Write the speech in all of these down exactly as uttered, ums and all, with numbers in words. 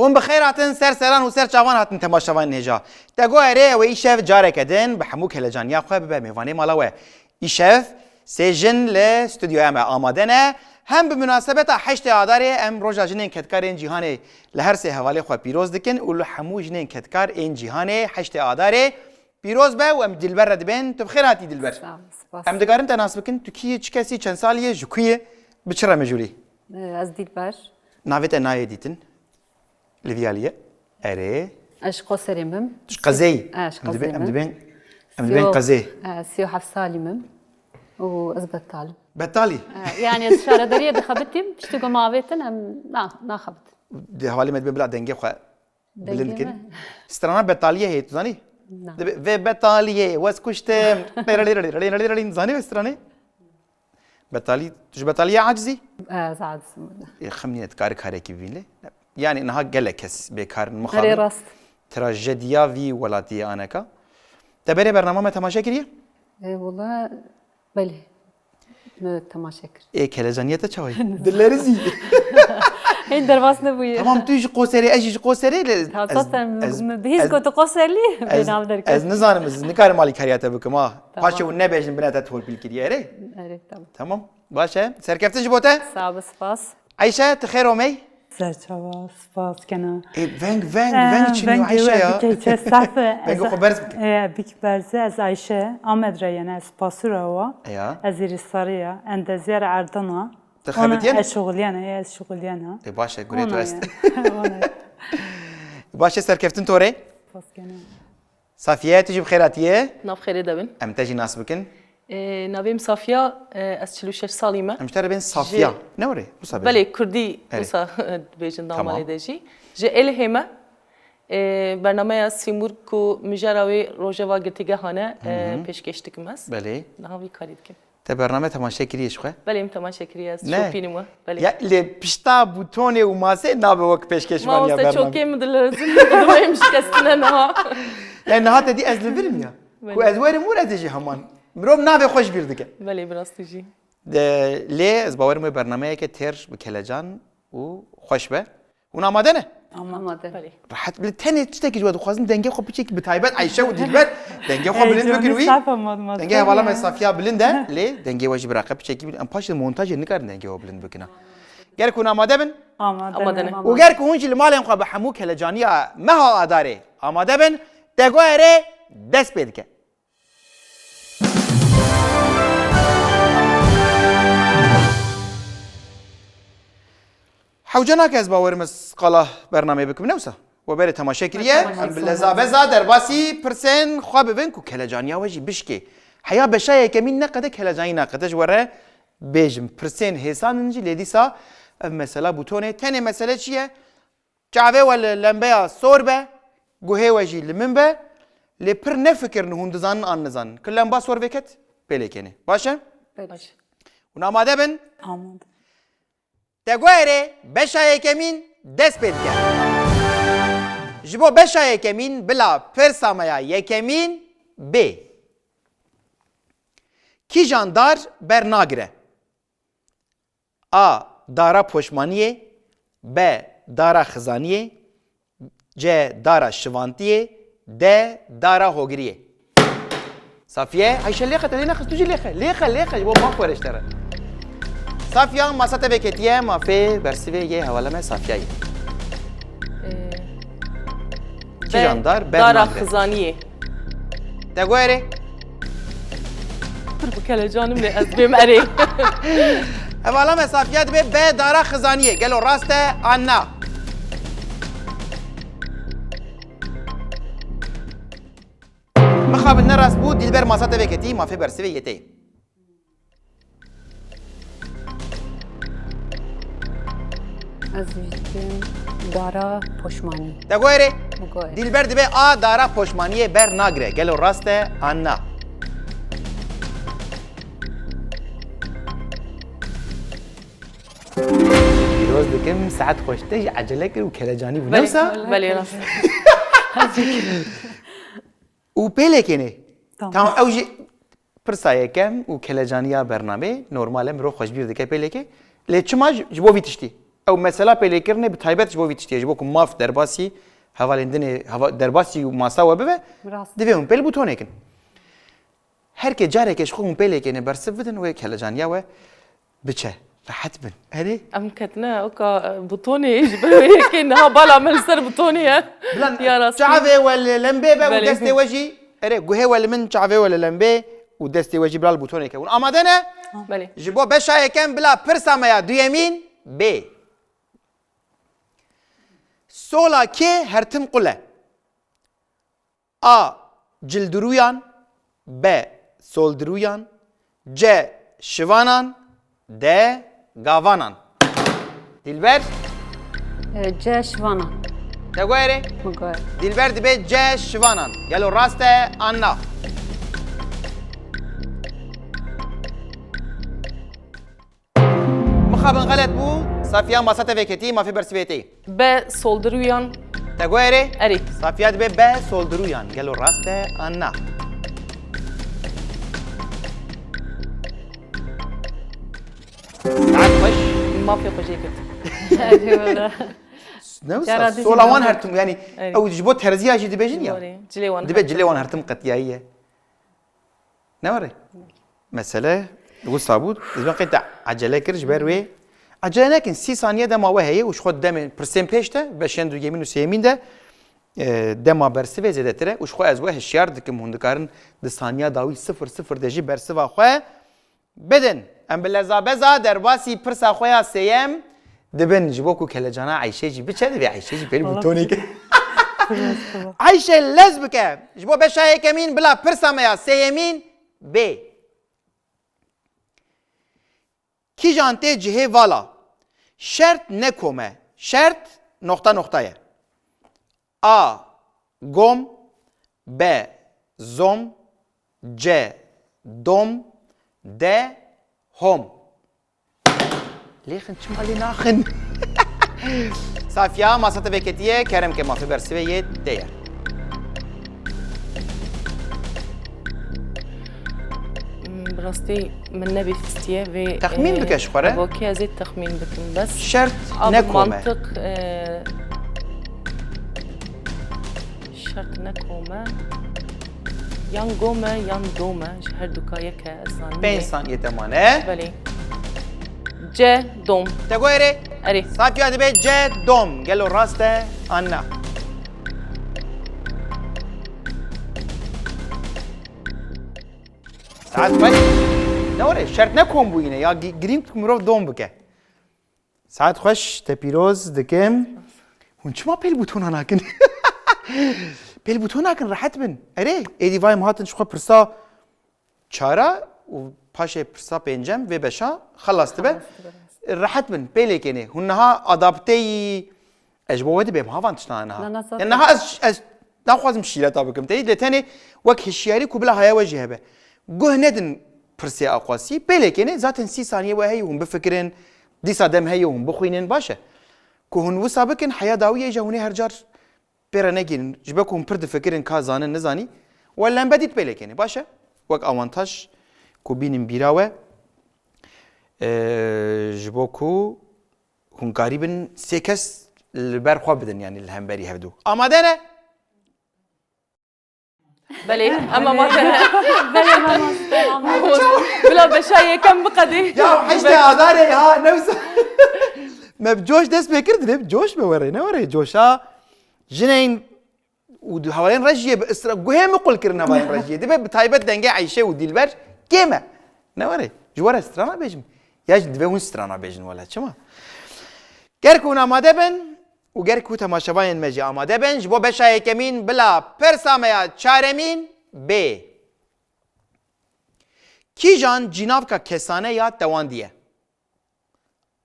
Hûn bi xêr hatin, ser seran û ser çavan hatin temaşevanên hêja. Te got erê, ew ê îşev careke din bi hemû kelecaniya xwe bibe mêvanê mala we. Îşev sê jin li stûdyoya me amade ne. Hem bi munasebeta heştê Adarê em Roja Jinên Kedkar ên Cîhanê li her sê hevalê xwe pîroz dikin û li hemû jinên kedkar ên cîhanê heştê Adarê pîroz be û em Dilber re dibên. Tu bi xêr hatî Dilber. Sağ ol, spas. Em dikarin te nas bikin? Tu kî yî, çi kesî, çend salî ye, ji ku yî, bi çi re mijûl î? Ee, ez Dilber. Navê te nayê dîtin li vî aliyê? Erê. Ez ji Qoserê me. Tu ji qezê yî? Ee, ji Em dibê-, qezê em me. dibên, em dibên Siyo-, qezê. ee, sî û heft salî me. Û ez betal im. Betal î? Ee, yani ez şaredariyê dixebitîm, piştî ku me avêtin, em na-, naxebitin. Di hevalê me dibê bila dengê xwe bilind Dengê kin. me. Strana betaliyê heye, tu zanî? Na. Dibê, vê betaliyê, wez kuştim. Zanî vê stranê? Betalî, tu ji betaliyê acizî? Ez acizim. Ê, xem nîne, tu karî karekî bibîn lê. Yani niha gelek kes bêkar in, Erê mixabin. rast. Trajediya vî welatiyê aneka. Te berê bernama me temaşe kiriye? Ê, wala, belê. Me temaşe kir. Ê, kelecaniye te çawa ye? Dilerizî. Hîn derbas nebûye. Tamam, tu ji Qoserê, ez jî ji Qoserê, lê Tamam, ez, zaten ez, mi bihîst ez, got tu Qoserlî, ez, bênav derket. ez nizanim, ez nikarim alîkariya te bikim, ha. Tamam. Paşê hûn nebêjin bine te torpîl kiriye, erê? Erê, tamam. Tamam, baş e. Serkeftin ji bo te. Sağ ol, spas. Ayşe, tu xêr omey. Serçava, spas kena. Ê, veng, veng, Eh, veng çin yo, vengê Ayşe we ya. bikey çe saf e. Vengê Ez xwe berz bike. e, bik berze, ez Ayşe, Amed re yene, ez Pasura wa. Ya. Ez êrî sarî ya, endeziyar Erdana. Tu Ona xebitiyene? ez şuxuliyene, e, ez şuxuliyene. Ê, baş e, gurê tu Ona est. ya, ona ya. Baş e, serkeftin to rê. Spas kena. Safiye, tu jî bi xêr hatiye. Nav xêrê de bin. Em te jî nas bikin. Ee, navê min Safiya, e, ez çil û şeş salî me. Em ji te re bên Safiya. Ji Ne were? Wisa bêjin. Belê, Kurdî Erê. wisa dibêjin Tamam. damalê de jî. Ji Êlihê me. Ee, bernameya Sîmûr ku mijara wê rojeva girtîgehan e, e, Hı hı. pêşkêş dikim ez. Belê. Niha vî karî dikim. Te bername temaşe kiriye ji xwe? Belê, min temaşe kiriye, ez Ne? şopînim we. Belê. Ya, lê pişta bûtonê û masê nabe wek pêşkêşvaniya Mamoste bername. çokê min dilezin, dudumê min şikestine niha. Yani niha te dî ez li vir im ya. Belê. Ku ez werim wir ez ê jî heman. Mirov navê xwe ji bîr dike. Belê, bi rastî jî. De, lê ez bawerim wê bernameyeke têr bi kelecan û xweş be. Hûn amade ne? Amade. Belê. Rehet bile, tenê tiştekî ji we dixwazim, dengê xwe piçekî bi taybet Ayşe û Dilber, dengê xwe Ey, bilind bikin canî wî. saf e, mademoiselle Dengê hevala me ya. Safiya bilind e, lê dengê we jî bi reqe piçekî bilind. Em paşê montajê nikarin dengê we bilind bikin ha. Ger ku hûn amade bin Amade Amade ne, ne. amade. û ger ku hûn jî li malên xwe bi hemû kelecaniya meha Adarê amade bin, Tegoerê dest pê dike. Hewce nake ez bawerim ez qala bernameyê bikim, ne wisa? We berê temaşe kiriye, Temaşe em bi kiriye. leza beza derbasî pirsên xwe bibin ku kelecaniya we jî bişkê. Heya beşa yekemîn neqede kelecanî naqede ji we re bêjim. Pirsên hêsan in jî lê dîsa ev mesela bûtonê. Tenê mesele çi ye? Çavê we li lembeya sor be, guhê we jî li min be, lê pir nefikirin hûn dizanin an nizanin. Ki lemba sor vêket, pêlêkênê. Baş e? Peki. Baş. Hûn amade bin? Amade. Tegoerê beşa yekemîn dest pê dike. Ji bo beşa yekemîn bila pirsa me ya yekemîn bê. Kîjan dar bernagire? A. Dara poşmaniyê. B. Dara xizaniyê. C. Dara şivantiyê. D. Dara hogiriyê. Safiye, Ayşe lêxe, te lê nexist, tu jî lêxe. Lêxe, lêxe, ji bo maf were ji te re. Safiya, masa te vêketiye, mafê bersivê yê hevala me Safiya ye. Ee, Kîjan dar, Dara bernagire. Xizaniyê. Tegoerê. Pir bi kelecanim lê ez bêm erê. Hevala me Safiya dibê B. Dara xizaniyê. Gelo rast e an na? Mixabin ne rast bû, Dilber masa te vêketî, mafê bersivê yê te ye. Ez jî dibêm dara poşmanî. Te goyerê? Goyerê. Dilber dibê A. Dara poşmaniyê bernagire. Gelo rast e an na? Pîroz dikim, saet xweş te jî ecele kir û kelecanî bû. Belê, Newsa? Belê, rast. Û pêlêkênê. Tamam. Tamam, ew jî pirsa yekem û kelecaniya bernamê, normal e, mirov xwe ji bîr dike pêlêkê. Lê çima ji, ji bo vî tiştî? Ew mesela pêlêkirinê bi taybet ji bo vî tiştiyê, ji bo ku maf derbasî hevalên din ê, heva-, derbasî û masa we bibe, Rast. divê hûn pêl bûtonê kin. Her kê careke ji xwe hûn pêlêkêne bersiv bidin, wê kelecaniya we biçe. Rehet bin. Erê? Em ketine oka, e, butonê ji ber wê yekê niha bala me li ser butonê ye. Bila Ya rastî. çavê we li lembê be û Belê. destê we jî, erê, guhê we li min, çavê we li lembê û destê we jî bila li butonê ke. Hûn amade ne? Belê. Ji bo beşa yekem bila pirsa me ya duyemîn bê. Sola kê hertim qul e? A. Cildirûyan. B. Soldirûyan. C. Şivanan. D. Gavanan. Dilber? E, C şivanan. Te goyere? Min goyere. Dilber dibe C şivanan. Gelo rast e an na? Mixabin xelet bû, Safiya masa te veketî, mafê bersivê tê. Be soldirûyan. Te goyerê? Erê. Safiya dibe be soldirûyan. Gelo rast e an na? Saet xweş. Mafê xwe jê girt. Erê wala. Ne wisa, Cara dizî sola wan dizî. hertim, yani Erê. ew ji bo terziya jî dibêjin ya. Doğru. Cilê wan Dibe hertim. cilê wan hertim qetiyayiye. Ne were? Mesele wisa bû. Ez ben qey te acele kir ji ber wê. Acele nekin, sî saniye dema we heye û ji xwe demê pirsên pêş de, beşên duyemîn û sêyemîn de, e, dema bersivê zêdetir e û ji xwe ez we hişyar dikim, hûn dikarin di saniya dawî sifir sifir de jî bersiva xwe bidin. Em bi leza beza derbasî pirsa xwe ya sêyem dibin, ji bo ku kelecana Eyşê jî biçe, divê Eyşê jî pêl Valla bûtonê ke. Eyşe lez bike. Ji bo beşa yekemîn bila pirsa me ya sêyemîn bê. Kîjan tê cihê vala? Şert ne kom e. Şert noxta noxta ye. A. Gom. B. Zom. C. Dom. D. Hom. Lêxin çima lê naxin? Safiya, masa te veketiye, kerem ke mafê bersivê yê te ye. Hmm, bi rastî min nebî fistiye vê, Texmîn e, bike ji xwe re. Evokê ez ê texmîn bikim bes. Şert Abi ne kom e. mantiq, e, Şert ne kom e. Yan gom e, yan dom e. Ji her duka yek e, ez zanî. Pênc saniyê te mane. Belê. C, dom. Te goyerê? Erê. Safiya dibe C, dom. Gelo rast e an na? Saet xweş. Ne were? Şert ne kom bûyîne. Ya gi-, girîng mirov dom bike. Saet xweş, te pîroz dikim. Hûn çima pêl bûtona nakin? Pêl bûton nakin, rehet bin. Erê, êdî vay em hatin ji xwe pirsa çara û paşê pirsa pêncem vê beşa xelas dibe. Xelas dibe. Rehet bin, pêlêkênê. Hûn niha adapteyî, ez ji bo we dibêm, ha van tiştana niha. Na, na, zaten. Yani niha ez, ez naxwazim şîreta bikim. Te lê tenê wek hişyarî ku bila haya we jî hebe. Guh nedin pirsê aqwasî, pêlêkênê, zaten sî saniye we heye hûn bifikirin, dîsa dem heye hûn bixwînin, baş e. Ku hûn wisa bikin, heya dawiyê jî hûn ê her car pê re negihînin. Ji ber ku hûn pir difikirin ka zanin nizanî, we lembe dît pêlêkênê, baş e. Wek awantaj ku bînin bîra we, e, ji bo ku hûn karîbin sê kes li ber xwe bidin, yanî li hemberî hevdu. Amade ne? Belê, em amade ne. Belê, mamoste, mamoste. Bila beşa yekem biqedê. Ya heştê Adarê ha, ne wisa. Me bi coş dest pê kir, divê bi coş me were, ne were? Coşa jinên û di hevalên rejiyê bi isra-, guhê min qul kirin hevalên rejiyê. Dibe bi taybet dengê Eyşe û Dilber kêm e. Ne were? Ji we re strana bêjim. Ya jî divê hûn strana bêjin wele. Çima? Ger ku hûn amade bin û ger ku temaşevanên me jî amade bin, ji bo beşa yekemîn bila pirsa me ya çaremîn bê. Kîjan cînavka kesane ya tewandî ye?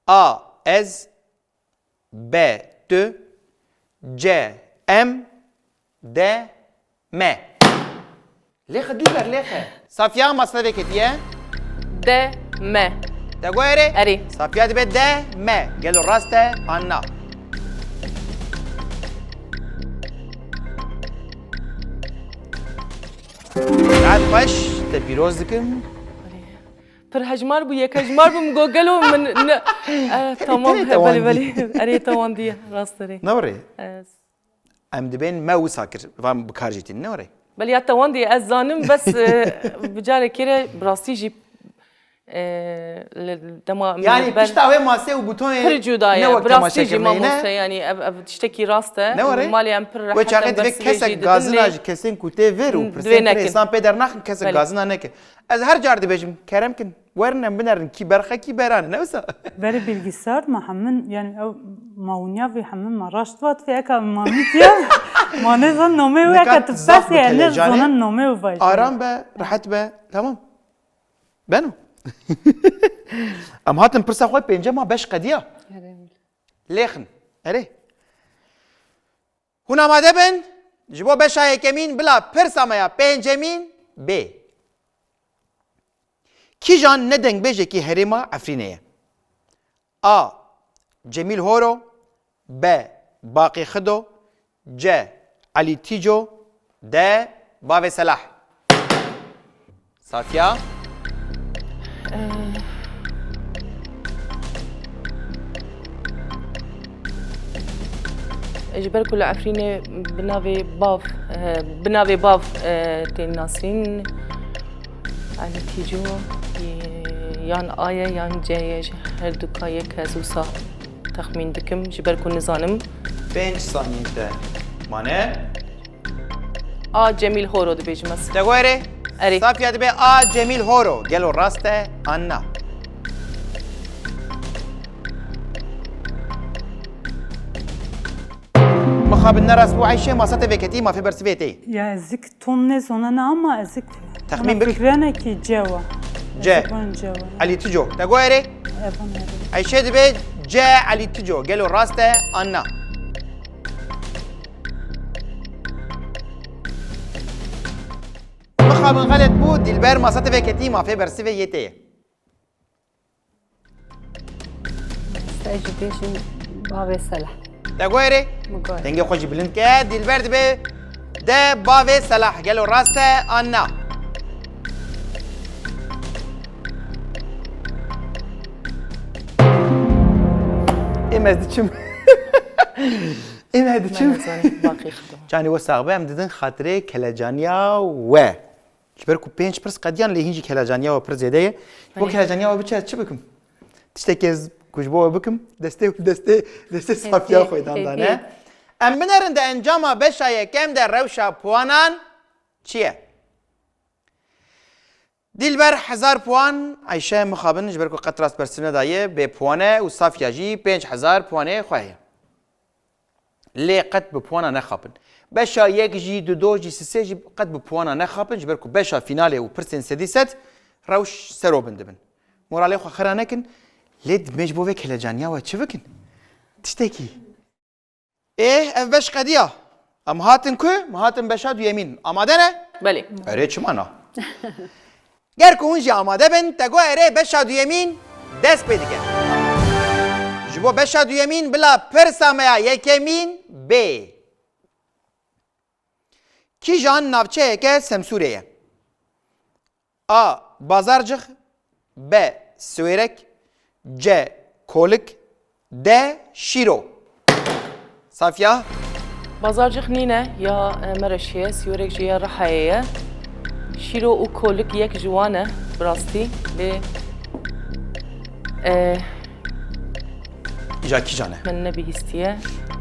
A. Ez. B. Tu. C. Em. D. Me. Lêxe Dilber, lêxe. Safiya, masa te veketiye. D. Me. Te goyerê? Erê. Safiya dibe D. Me. Gelo rast e an na? Saet xweş, te pîroz dikim. Erê. Pir hejmar bû, yek hejmar bû, min got gelo min ne. Eh, tamam, Erê he, te belê, wan dî. Belê. Erê te wan dî, rast erê. Ne were? Eh, Em dibên me wisa kir, van bi kar jî tînin, ne were? Belê ya te wan dî, ez zanim, bes, eh, bi carekê re bi rastî jî, eh, li dema min Yani li ber pişta wê masê û butonê pir cuda ye. ne wek Bi rastî jî temaşekirine mamoste, yine. Yani ev, ev tiştekî rast e. Ne were? Malê em pir Wê rehet çaxê em divê bersivê jî kesek didin gazina lê ji kesên ku tê vir û divê pirsên pir nekin. Hêsan pê dernakhin kesek Belê. Gazina neke. Ez her car dibêjim, kerem kin, werin em binerin, kî berxe kî berane, ne wisa? Berê bilgisayar ma hemin, yani ew mawunya vê hemin ma raşt vat vê eka mamîtiya. Ma ne zan nomê wê Nika eka tu zaf pes yani ne mutelecanê. zonan nomê û vaj. Aram be, rehet be, tamam. Beno. Em hatin pirsa xwe pênce ma beş qediya. Lêxin. Erê. Hûn amade bin? Ji bo beşa yekemîn bila pirsa me ya pêncemîn bê. Kîjan ne dengbêjekî herêma Efrînê ye? A. Cemîl Horo. B. Baqê Xido. C. Elî Tîco. D. Bavê Selah. Safiya. Ji ber ku li Efrînê bi navê bav, eh, bi navê bav, eh, tên nasîn, Elî Tîco, eh, yan A ye yan C ye, ji her du ka yek ez wisa texmîn dikim, ji ber ku nizanim. Pênc saniyên te mane. A Cemîl Horo dibêjim ez. Te got erê? Erê. Safiya dibe A Cemîl Horo. Gelo rast e an na? Mixabin ne rast bû Eyşe, masa te veketî, mafê bersivê tê. Ya ezik ton ne zonana ama ezik. Texmîn Ona bik. Fikrenekî cewa. C. Ezik van cewa. Elî Tico. Te got erê? Evan erê. Eyşe dibe C Elî Tico. Gelo rast e an na? Mixabin xelet bû, Dilber masa te veketî, mafê bersivê yê tê ye. Ez jî bêjim bavê Selah. Te got erê? Min got. Dengê xwe jî bilind ke, Dilber dibe D Bavê Selah. Gelo rast e an na? Êm ez diçim. Êm ez diçim. Baqî Xido. Canê we sax be, em didin xatirê kelecaniya we. Ji ber ku pênc pirs qediyan lê hîn jî kelecaniya we pir zêde ye. Ji bo Belê. Kelecaniya we biçe ez çi bikim? Tiştekî ez ku ji bo we bikim, destê destê destê Safiya hê, xwe dan hê, dane. Em binerin di encama beşa yekem de rewşa puanan çi ye? Dilber hezar puan, Eyşe mixabin ji ber ku qet rast bersiv nedaye, bê puan e û Safiya jî pênc hezar puanê xwe heye. Lê qet bi puana nexapin. Beşa yek jî, dudo jî, sisê jî qet bi puana nexapin, ji ber ku beşa fînalê û pirsên sedî sed rewş serobin dibin. Moralê xwe xira nekin, lê dibê ji bo vê kelecaniya we çi bikin? Tiştekî. Ê, ev beş qediya. Em hatin ku? Em hatin beşa duyemîn. Amade ne? Belê. Erê, çima na? Ger ku hûn jî amade bin, te got erê beşa duyemîn dest pê dike. Ji bo beşa duyemîn bila pirsa me ya yekemîn bê. Kîjan navçeyeke Semsûrê ye? A. Bazarcix. B. Siwêrek. C. Kolik. D. Şîro. Safiya. Bazarcix nîne ya, e, Mereşê ye, Siyorek jî ya Rihayê ye. Şîro û Kolik yek ji wan e, bi rastî. Lê, e, Îja kîjan e? Min nebihîstiye.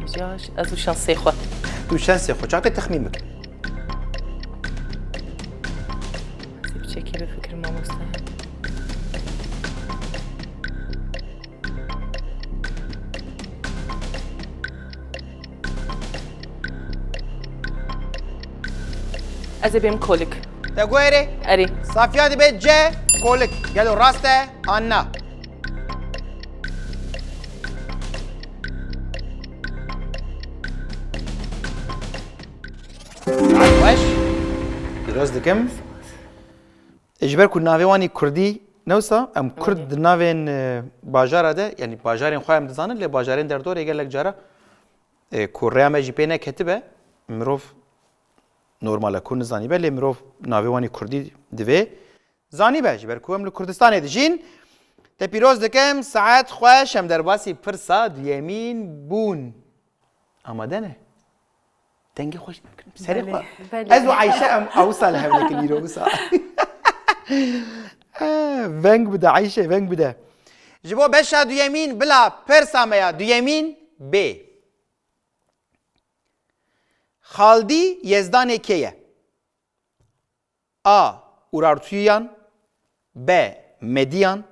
Îja ez û şansê xwe. Tu şansê xwe çaxê texmîn bike. Ez ê piçekî bifikirim, mamoste. Ez ê bêm Kolik. Te got erê? Erê. Safiya dibe C. Kolik. Gelo rast e an na? Saet xweş. Pîroz dikim. E, ji ber ku navê wan î kurdî ne wisa, em kurd di navên, e, bajara de, yanî bajarên xwe em dizanin, lê bajarên derdorê gelek cara, e, ku rêya me jî pê neketibe, mirov normal e ku nizanîbe, lê mirov navê wan î kurdî divê. Zanîbe, ji ber ku em li Kurdistanê dijîn, te pîroz dikim, saet xweş, em derbasî pirsa duyemîn bûn. Amade ne? Dengê xweş, serê Belê, xwe. belê. Ez û Ayşe em awsa li hev dikin îro wisa. Eh, veng bide Ayşe, veng bide. Ji bo beşa duyemîn bila pirsa me ya duyemîn bê. Xaldî Yezdanê kê ye? A. Urartuyan. B. Mediyan.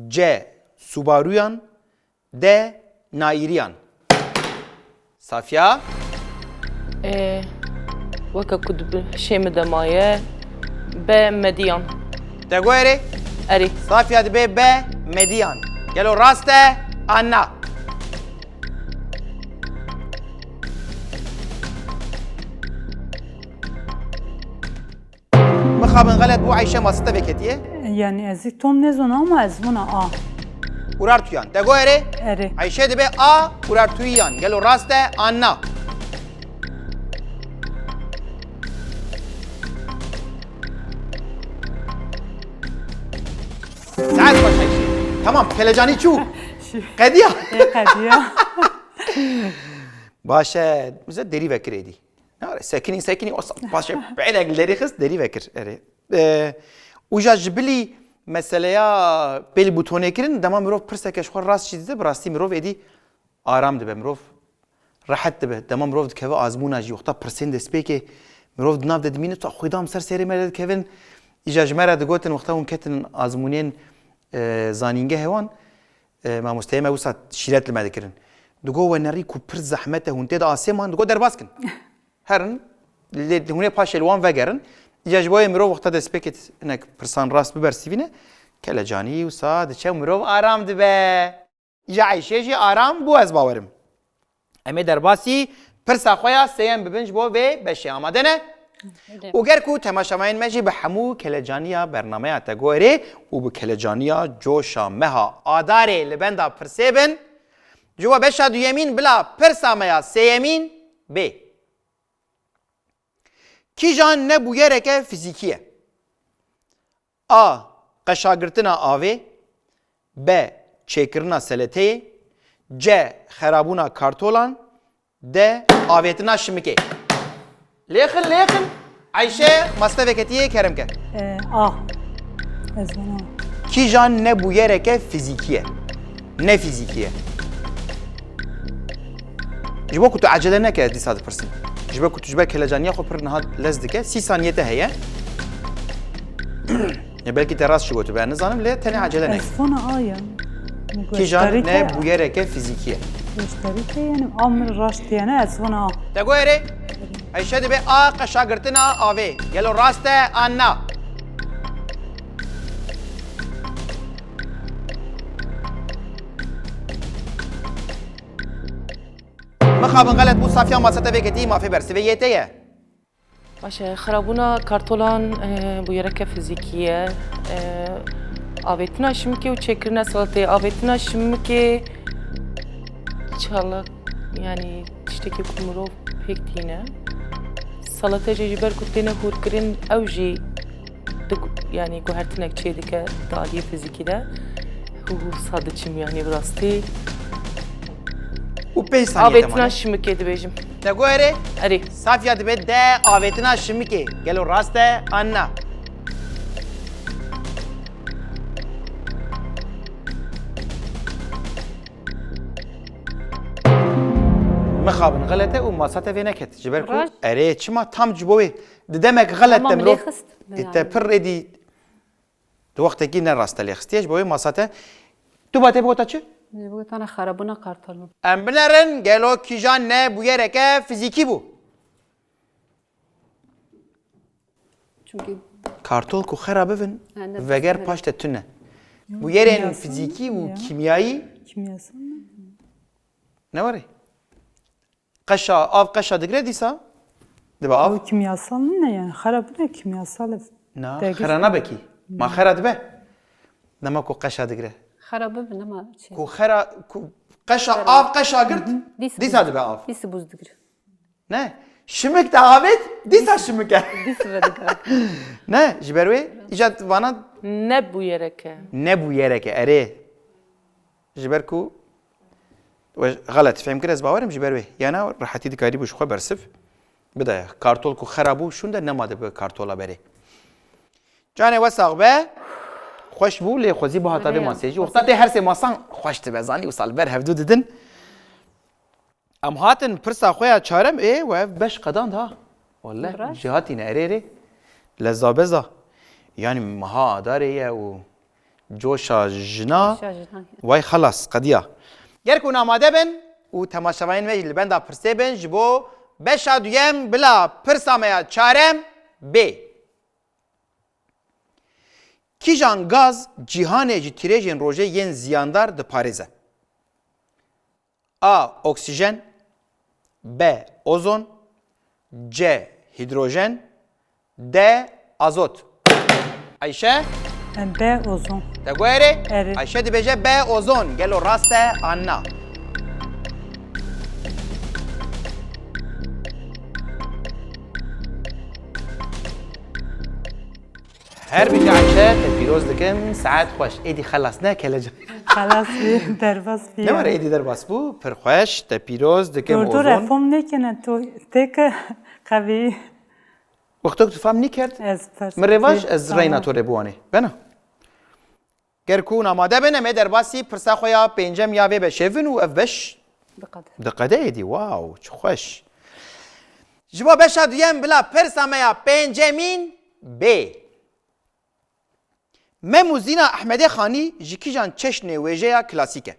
C. Subaruyan. D. Nairiyan. Safiya. Ê, weke ku di bi-, şê min de maye, B. Mediyan. Te got erê? Erê. Safiya dibe B. Mediyan. Gelo rast e an na? Mixabin xelet bû, Ayşe masî te veketiye. Yani ez ê tom nezona ama ez vona A. Urartuyan. Te got erê? Erê. Ayşe dibe A, Urartuyan. Gelo rast e an na? Saet baş Ayşe. Tamam, kelecanî çû. Şi- Qediya. Ê, qediya. Baş e, bize derî vekir êdî. Ne were, sekinî, sekinî, o sa-, paşê pêlek li derî xist, derî vekir. Erê. E, û ja ji bilî meseleya pêl bûtonê kirin, dema mirov pirseke ji xwe rast jî dide, bi rastî mirov êdî aram dibe, mirov rehet dibe. Dema mirov dikeve azmûna jî, wexta pirsên destpêkê mirov di nav de dimîne, tu xwîdam ser serê me de dikevin. Îja ji me re digotin, wexta hûn ketin azmûnên, e, zanîngehê wan, e, mamosteyê me wisa şîret li me dikirin. Digo, we nerî ku pir zehmet e, hûn tê de asê man, digo, derbas kin. Herin, lê hûn ê paşê li wan vegerin. Îca ji bo yê mirov wexta destpêkê hinek pirsan rast bibersivîne, kelecanî wisa diçe û mirov aram dibe. Îca Eyşê jî aram bû, ez bawerim. Em ê derbasî pirsa xwe ya sêyem bibin ji bo vê beşê. Amade ne? Hadi. Û ger ku temaşevanên me jî bi hemû kelecaniya bernameya te gorê û bi kelecaniya coşa meha Adarê li benda pirsê bin, ji we beşa duyemîn bila pirsa me ya sêyemîn bê. Kîjan ne bûyereke fizîkî ye? A. Qeşagirtina avê. B. Çêkirina seleteyê. C. Xerabûna kartolan. D. Avêtina şimikê. Lêxin, lêxin. Ayşe, masî te veketiye, kerem ke. Ee, A. Ez vana. Kîjan ne bûyereke fizîkî ye? Ne fizîkî ye. Ji bo ku tu ecele neke, ez dîsa dipirsim. Ji bo ku tu ji ber kelecaniya xwe pir niha lez dike, sî saniyê te heye. Ya belkî te rast jî gotibe, nizanim, lê tenê ecele neke. Ez vana A ye. Kîjan ne bûyereke fizîkî ye? Goştarî ke yani, a min raşt yani, ez vana A. Te got erê? Eyşe dibe A, qeşagirtina avê. Gelo rast e an na? Mixabin xelet bû, Safiya, masî te veketî, mafê bersivê yê te ye. Baş e, xirabûna kartolan, e, bûyereke fizîkî ye. E, avêtina şimikê û çêkirina salateyê. Avêtina şimikê çalak, yani tiştekî ku mirov pêk tîne. Salate jî ji ber ku têne hûrkirin, ew jî di gu-, yani guhertinek çêdike di aliyê fizîkî de. Hû, hû, wisa diçim yani bi rastî. Û pênc saniye te mane. Avêtina şimikê dibêjim. Te got erê? Erê. Safiya dibe D, avêtina şimikê. Gelo rast e an na? Mixabin xelet e û masa te vê neket. Ji ber ku Rast. Erê, çima tam ji bo wê di demek xelet Tamam, de mirov lê xist. Ê, te Yani. pir êdî Di wextekî ne rast te lê xistiye, ji bo wê masa te. Tu ba te bigota çi? Ji bo tane xerabûna kartol bû. Em binerin, gelo kîjan ne bûyereke fizîkî bû? Çünkü Kartol ku xera bibin, Ha, ne veger bibin. paş te tune. Yok, Bûyerên kimyasal fizîkî û ya. kîmyayî Kimyasal ne? ne were? Qeşa, av qeşa digre dîsa? Dibe av? Ew kimyasal ne yani? Xera bûne kimyasal ev. Na, Dergiş xera mi? nabe kî. Ma xera dibe? Dema ku qeşa digre. Xera bibin ama şey. Ku xera, ku qeşa, Xera. av qeşa girt, Hı hı. Dîsa dîsa buz. dibe av. Dîsa buz digre. Ne? Şimik de avêt, dîsa şimik e. Dîs vedike. Ne, ji ber wê îca vana Nebûyereke. Nebûyereke, erê. Ji ber ku we xelet fêm kir, ez bawerim ji ber wê. Yana rehetî dikarî bû ji xwe bersiv bide. Kartol ku xera bû şûnde, nema dibe kartola berê. Canê we sax be. Xweş bû, lê xwezî bihata vê Rêya. masê jî. Wexta tê her sê masan xweş dibe, zanî wisa li ber hevdû didin. Em hatin pirsa xwe ya çarem, ê we ev beş qedand ha. Welle Biraz. Cihatî ne, erê erê. Leza beza. Yani meha adarê ye û coşa jina. Coşa jina. Vay xelas, qediya. Ger ku hûn amade bin û temaşevanên me jî li benda pirsê bin ji bo beşa duyem bila pirsa me ya çarem bê. Kîjan gaz cîhanê ji tîrêjên rojê yên ziyandar diparêze? A. Oksîjen. B. Ozon. C. Hîdrojen. D. Azot. Ayşe, B ozon. te guherê? Erê. Ayşe dibêje B ozon. Gelo rast e an na? Her bijî Ayşe, te pîroz dikim, saet xweş. Êdî xelas ne, kelecan. Xelas bî, derbas bî. Ne were êdî derbas bû, pir xweş, te pîroz dikim. Dur dur, Ozon. Efom nekene, tu têke qevî. Wextek tu fam nîkerd, Ez pers. min rêvaj, ez reyna to rê biwanê. Bena. Ger ku hûn amade bin, em ê derbasî pirsa xwe ya pêncem ya vê beşê bin û ev beş Diqede. diqede êdî. Wow, çi xweş. Ji bo beşa duyem bila pirsa me ya pêncemîn bê. Mem û Zîna Ehmedê Xanî ji kîjan çeşnê wêjeya klasîk e?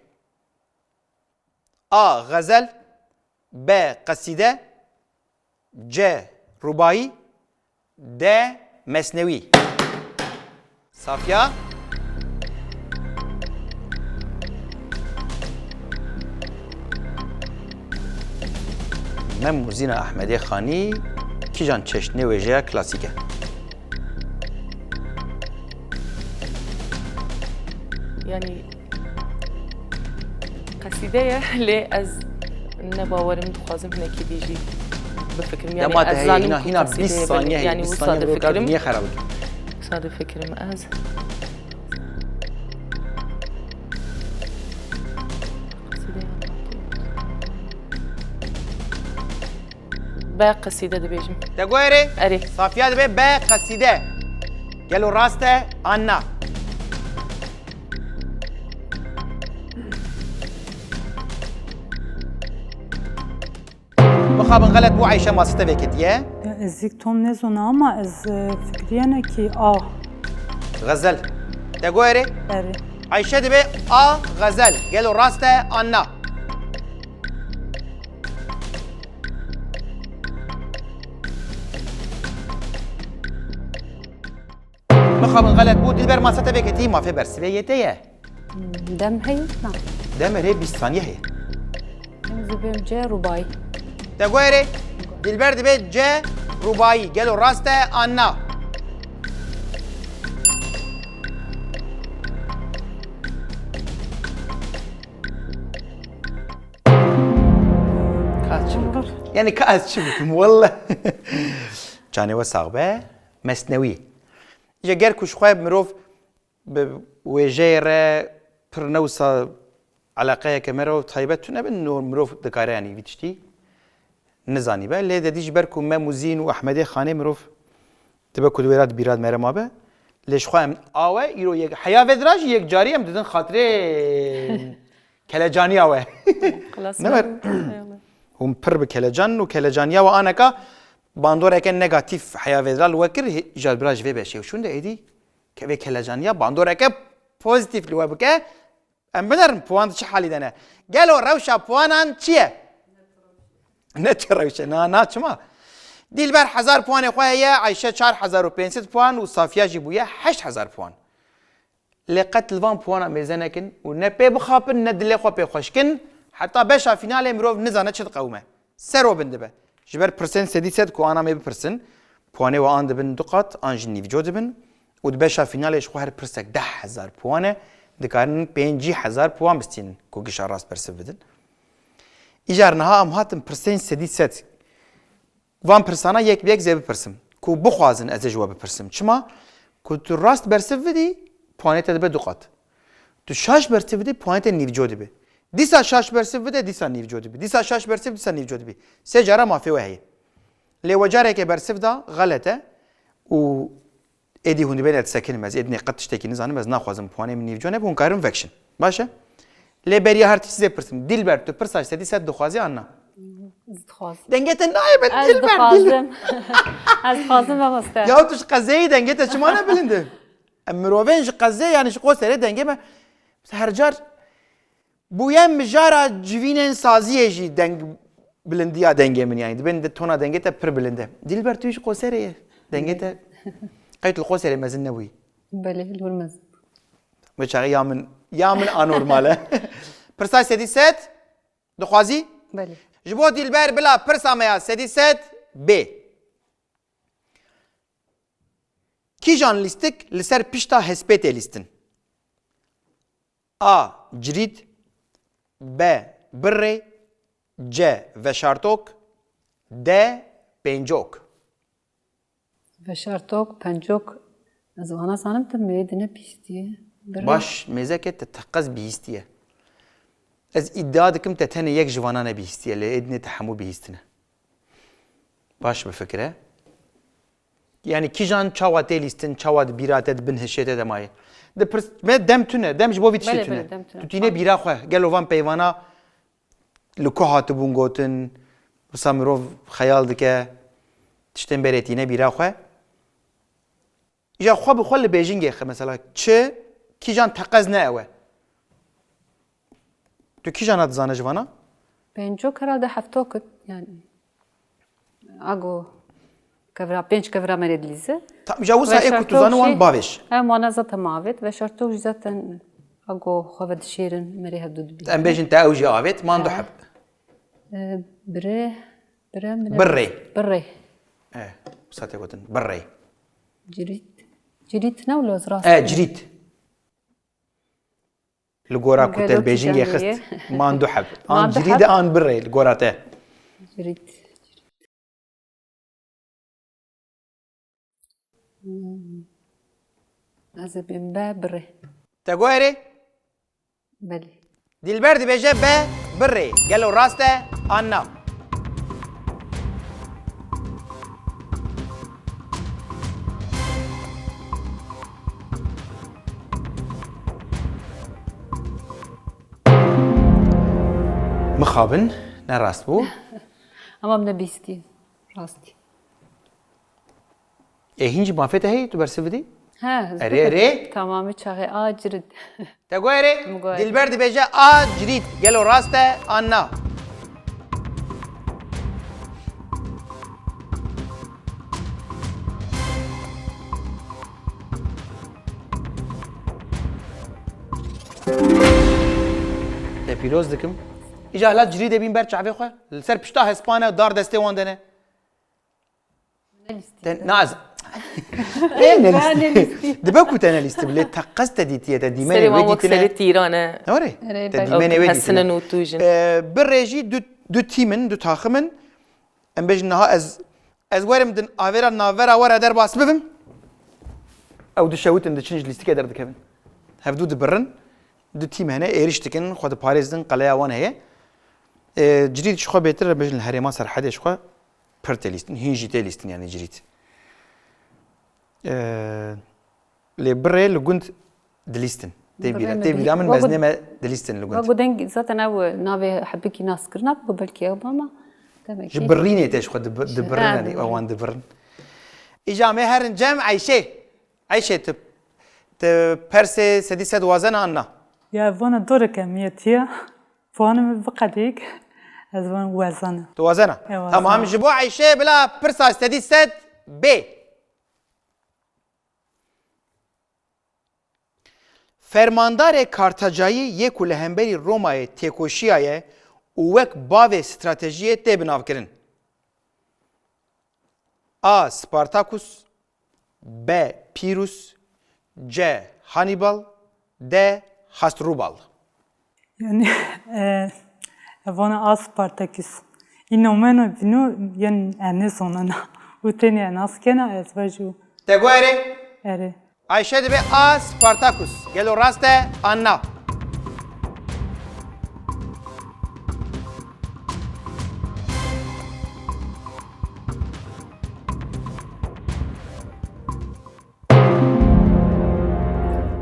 A. Xezel. B. Qesîde. C. Rubayî. D. Mesnewî. Safiya. Mem û Zîna Ehmedê Xanî kîjan çeşnê wêjeya klasîk e? Yani qesîde ye lê ez ne bawerim, dixwazim hinekî dî jî bifikirim. Yani Dema te ez heye zanim hîna, ku hîna qesîde bîst ye, saniye heye, yani bîst wisa saniye biro kar difikirim. Dinya xera bike. Wisa difikirim ez. Qesîde ya. B qesîde dibêjim. Te guherê? Erê. Safiya dibe B qesîde. Gelo rast e an na? Mixabin xelet bû, Ayşe masî te vê ketiye. Ya, ez zîk tom nezona ama ez e, fikriyene ki A. Xezel. Te guherê? Erê. Ayşe dibe A xezel. Gelo rast e an na? Mixabin xelet bû, Dilber masa te vê ketî, mafê bersivê yê te ye. Dem heye? Na. Dem erê bîst saniye heye. Em zibêm ce rubayî. Te guherê? Dilber dibe C rubayî. Gelo rast e an na? Ka çi bikim? Yani ka ez çi bikim? Wallah. Canê we sax be. Mesnewî. Îca ger ku ji xwe mirov bi wêjeyê re pir ne wisa eleqeyeke mirov taybet tune bin, no mirov dikare yani vî tiştî nizanîbe. Lê dedî ji ber ku Mem û Zîn û Ehmedê Xanê mirov dibe ku di wê re di bîra di me re mabe. Lê ji xwe em awe îro yek heya vedira jî yek carî em didin xatirê kelecaniya we. Xelas Ne wer? Eyvallah. Hûn pir bi kelecan û kelecaniya we aneka bandoreke negatîf heya vedira li we kir, hê- îcar bira ji vê beşê û şûnde êdî ke vê kelecaniya bandoreke pozîtîf li we bike. Em binerin puan di çi halî de ne? Gelo rewşa puanan çi ye? Ne çi rewşe, na, na çima? Dilber hezar puanê xwe heye, Ayşe çar hezar û pênc sed puan û Safiya jî bûye heşt hezar puan. Lê qet li van puana mêze nekin û ne pê bixapin ne dilê xwe pê xweş kin, heta beşa fînalê mirov nizane çi diqewime. Ser o bin dibe. Ji ber pirsên sedî sed ku ana me bipirsin, puanê we an dibin du qat, an jî nîvco dibin û di beşa fînalê ji xwe her pirsek deh hezar puan e, dikarin pêncî hezar puan bistînin ku gişa rast bersiv bidin. Îcar niha em hatin pirsên sedî sed. Van pirsana yek bi yek zê bipirsim. Ku bixwazin ez ê ji we bipirsim. Çima? Ku tu rast bersiv bidî, puanê te dibe du qat. Tu şaş bersiv bidî, puanê te nîvco dibe. Dîsa şaş bersiv bide, dîsa nîvco dibe. Dîsa şaş bersiv, dîsa nîvco dibe. Sê cara mafê we heye. Lê we careke bersiv da, xelet e. Û êdî hûn dibêne disekinim ez. Êdî qet tiştekî nizanim, ez naxwazim puanê min nîvco nebe, hûn karin vekişin. Baş e? Lê beriya her tiştî zê pirsim. Dilber, tu pirsa sedî sed dixwazî an na? Ez dixwazim. Dengê te nayê be Ez Dilber, Dilber. dixwazim. Ez dixwazim, mamoste. Ya tu ji qezeyî dengê te çima ne bilind e? Em mirovên ji qezê, yani ji Qoserê dengê me her car bûye mijara civînên saziyê jî deng, bilindiya dengê min yani. Dibên de tona dengê te pir bilind e. Dilber, tu ji Qoserê ye. Dengê te qey tu li Qoserê mezin nebûyî. Belê, li wir mezin. Wê çaxê ya min, ya min anormal e. Pirsa sedî sed dixwazî? Belê. Ji bo Dilber bila pirsa me ya sedî sed bê. Kîjan lîstik li ser pişta hespê tê lîstin? A. Cirît. B. Birê. C. Veşartok. D. Pêncok. Veşartok, pencok, ez vana zanim te mêdine bîstiye. Birê. Baş, mêzeke te teqez bihîstiye. Ez îdia dikim te tenê yek ji vana nebihîstiye, lê êdî ne te hemû bihîstine. Baş bifikire. Yani kîjan çawa tê lîstin, çawa di bîra te, di bin hişê te de maye? Di pirs, me dem tune, dem ji bo vî tiştê Belê, tune. belê, dem tune. Tu tîne Tamam. bîra xwe, gelo van peyvana li ku hatibûn gotin, wisa mirov xeyal dike, tiştên berê tîne bîra xwe. Îja xwe bi xwe li bêjingê xe, mesela çi, kîjan teqez ne ew e. Tu kîjana dizane ji vana? Pêncok herhalde heftok, yani. Ago kevra, pênc kevra merê dilîze. Tam îja wisa ê ku tu zane wan bavêj. Hem wana zaten mavêt. Veşartok jî zaten ago xwe vedişêrin, merê hevdu dibî. Em bêjin te ew jî avêt, man du Ha. heb. E, Birê, birê, mirê. Birê. Birê. E, wisa tê gotin. Birê. Cirît. Cirît ne wilo ez rast E, cirît. Li gora ku te Gelo bêjingê tîjanê xist, ye. man du heb. Man An du cirî heb. de an birê li gora te. Cirît. Hmm. Ez ê bêm be birê. Te got erê? Belê. Dilber dibêje be birê. Gelo rast e an na? Mixabin, ne rast bû. Ama min nebîstî. Rastî. Ê, hîn jî mafê te heye, tu bersiv bidî? He, ez Erê, bidim. erê. Tamamî çaxê a cirid. Te got erê? Min got erê. Dilber dibêje a cirid. Gelo rast e an na? Te pîroz dikim. Îja hela cirîdê bîn ber çavê xwe. Li ser pişta hespane dar destê wan de ne. Te naz. Ê, ne lîstî. Dibe ku te ne lîstî, lê te qez te dîtiye, te dîmenê Serê wan wê wek dîtine. Serê tîran e. Orê. Erê, Te belkî. dîmenê wê dîtine. Hesine nûtû jin. Ee, birê jî du, du tîm in, du taxim in. Em bêjin niha ez, ez werim din avêra navbera we re derbas bibim. Ew dişewitin, diçin ji lîstikê derdikevin. Hevdu dibirin. Du tîm hene, êrîş dikin, xwe diparêzin, qeleya wan heye. Ee, cirîd ji xwe bêtir re bêjin li herêma Serhedê ji xwe. Pir tê lîstin, hîn jî tê lîstin, yani cirît. Ee, lê birê li gund dilîstin. Tê Birê bîra, mi tê dilî-, bîra min wa gu-, mezinê me dilîstin li wa gund. gu deng zaten ew navê hebikî nas kirina, ku belkî ew bama demek Ji ki birînê tê ji xwe dibi-, Ji dibirin, ha, yani, dibirin. wan dibirin. Îca me herin cem Eyşê. Eyşê tu, tu persê sedî sed wazena an na? Ya vana doreke miyetiya. Puanê min biqedîk, ez van wezana. Tu wazena? E, wazana. Tamam, ji bo Eyşe bila pirsa sedî sed bê. Fermandarê Kartacayî yê ku li hemberî Romayê têkoşiyaye û wek bavê stratejiyê tê binavkirin. A. Spartakus. B. Pîrus. C. Hannibal. D. Hasdrubal. Yani, e, vana A. Spartakis. Înomena bîno yên enê zonena. Û tenê nas kena ez vajû. Te got erê? Erê. Ayşe dibe A Spartacus. Gelo rast e an na?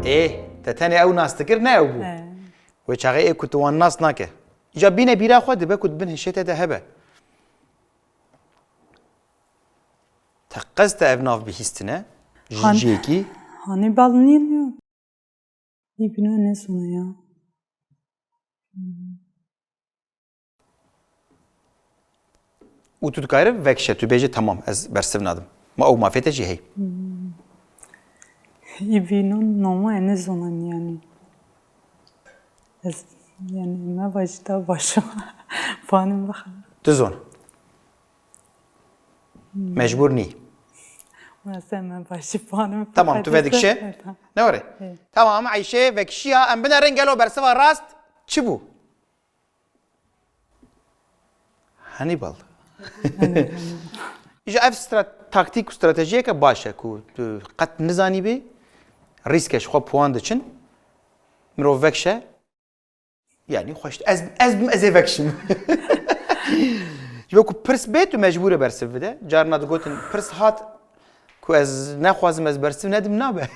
Ê, te tenê ew nas dikir, ne ew bû. He. Wê çaxê ê ku tu wan nas nake. Îca bîne bîra xwe dibe ku di bin hişê te de hebe. Te qez te ev nav bihîstine ji Han- cihekî? Hannibal nîn ya. Îbno ne sona ya. Û tu dikarî vekişe, tu bêje, "Tamam, ez bersiv nadim." Ma ew mafê te jî hey. Îbno noma ne zonan yani. Ez, yani, me vajî ta baş. Panim bixin. Tu zon. Mecbur nî. Wese me başî panim. Tamam, tu vedikşe. Ne were? Tamam, Ayşe vekişiya, em binerin gelo bersiva rast çi bû? Hannibal. Îja ev stra-, taktîk û stratejiyeke baş e ku tu qet nizanî bî, rîske ji xwe puan diçin. Mirov vekişe, yani xweş, ez, ez bim, ez ê vekişim. Ji bo ku pirs bê, tu mecbûr e bersiv bide. Carna digotin, pirs hat ku ez nexwazim ez bersiv nedim, nabe.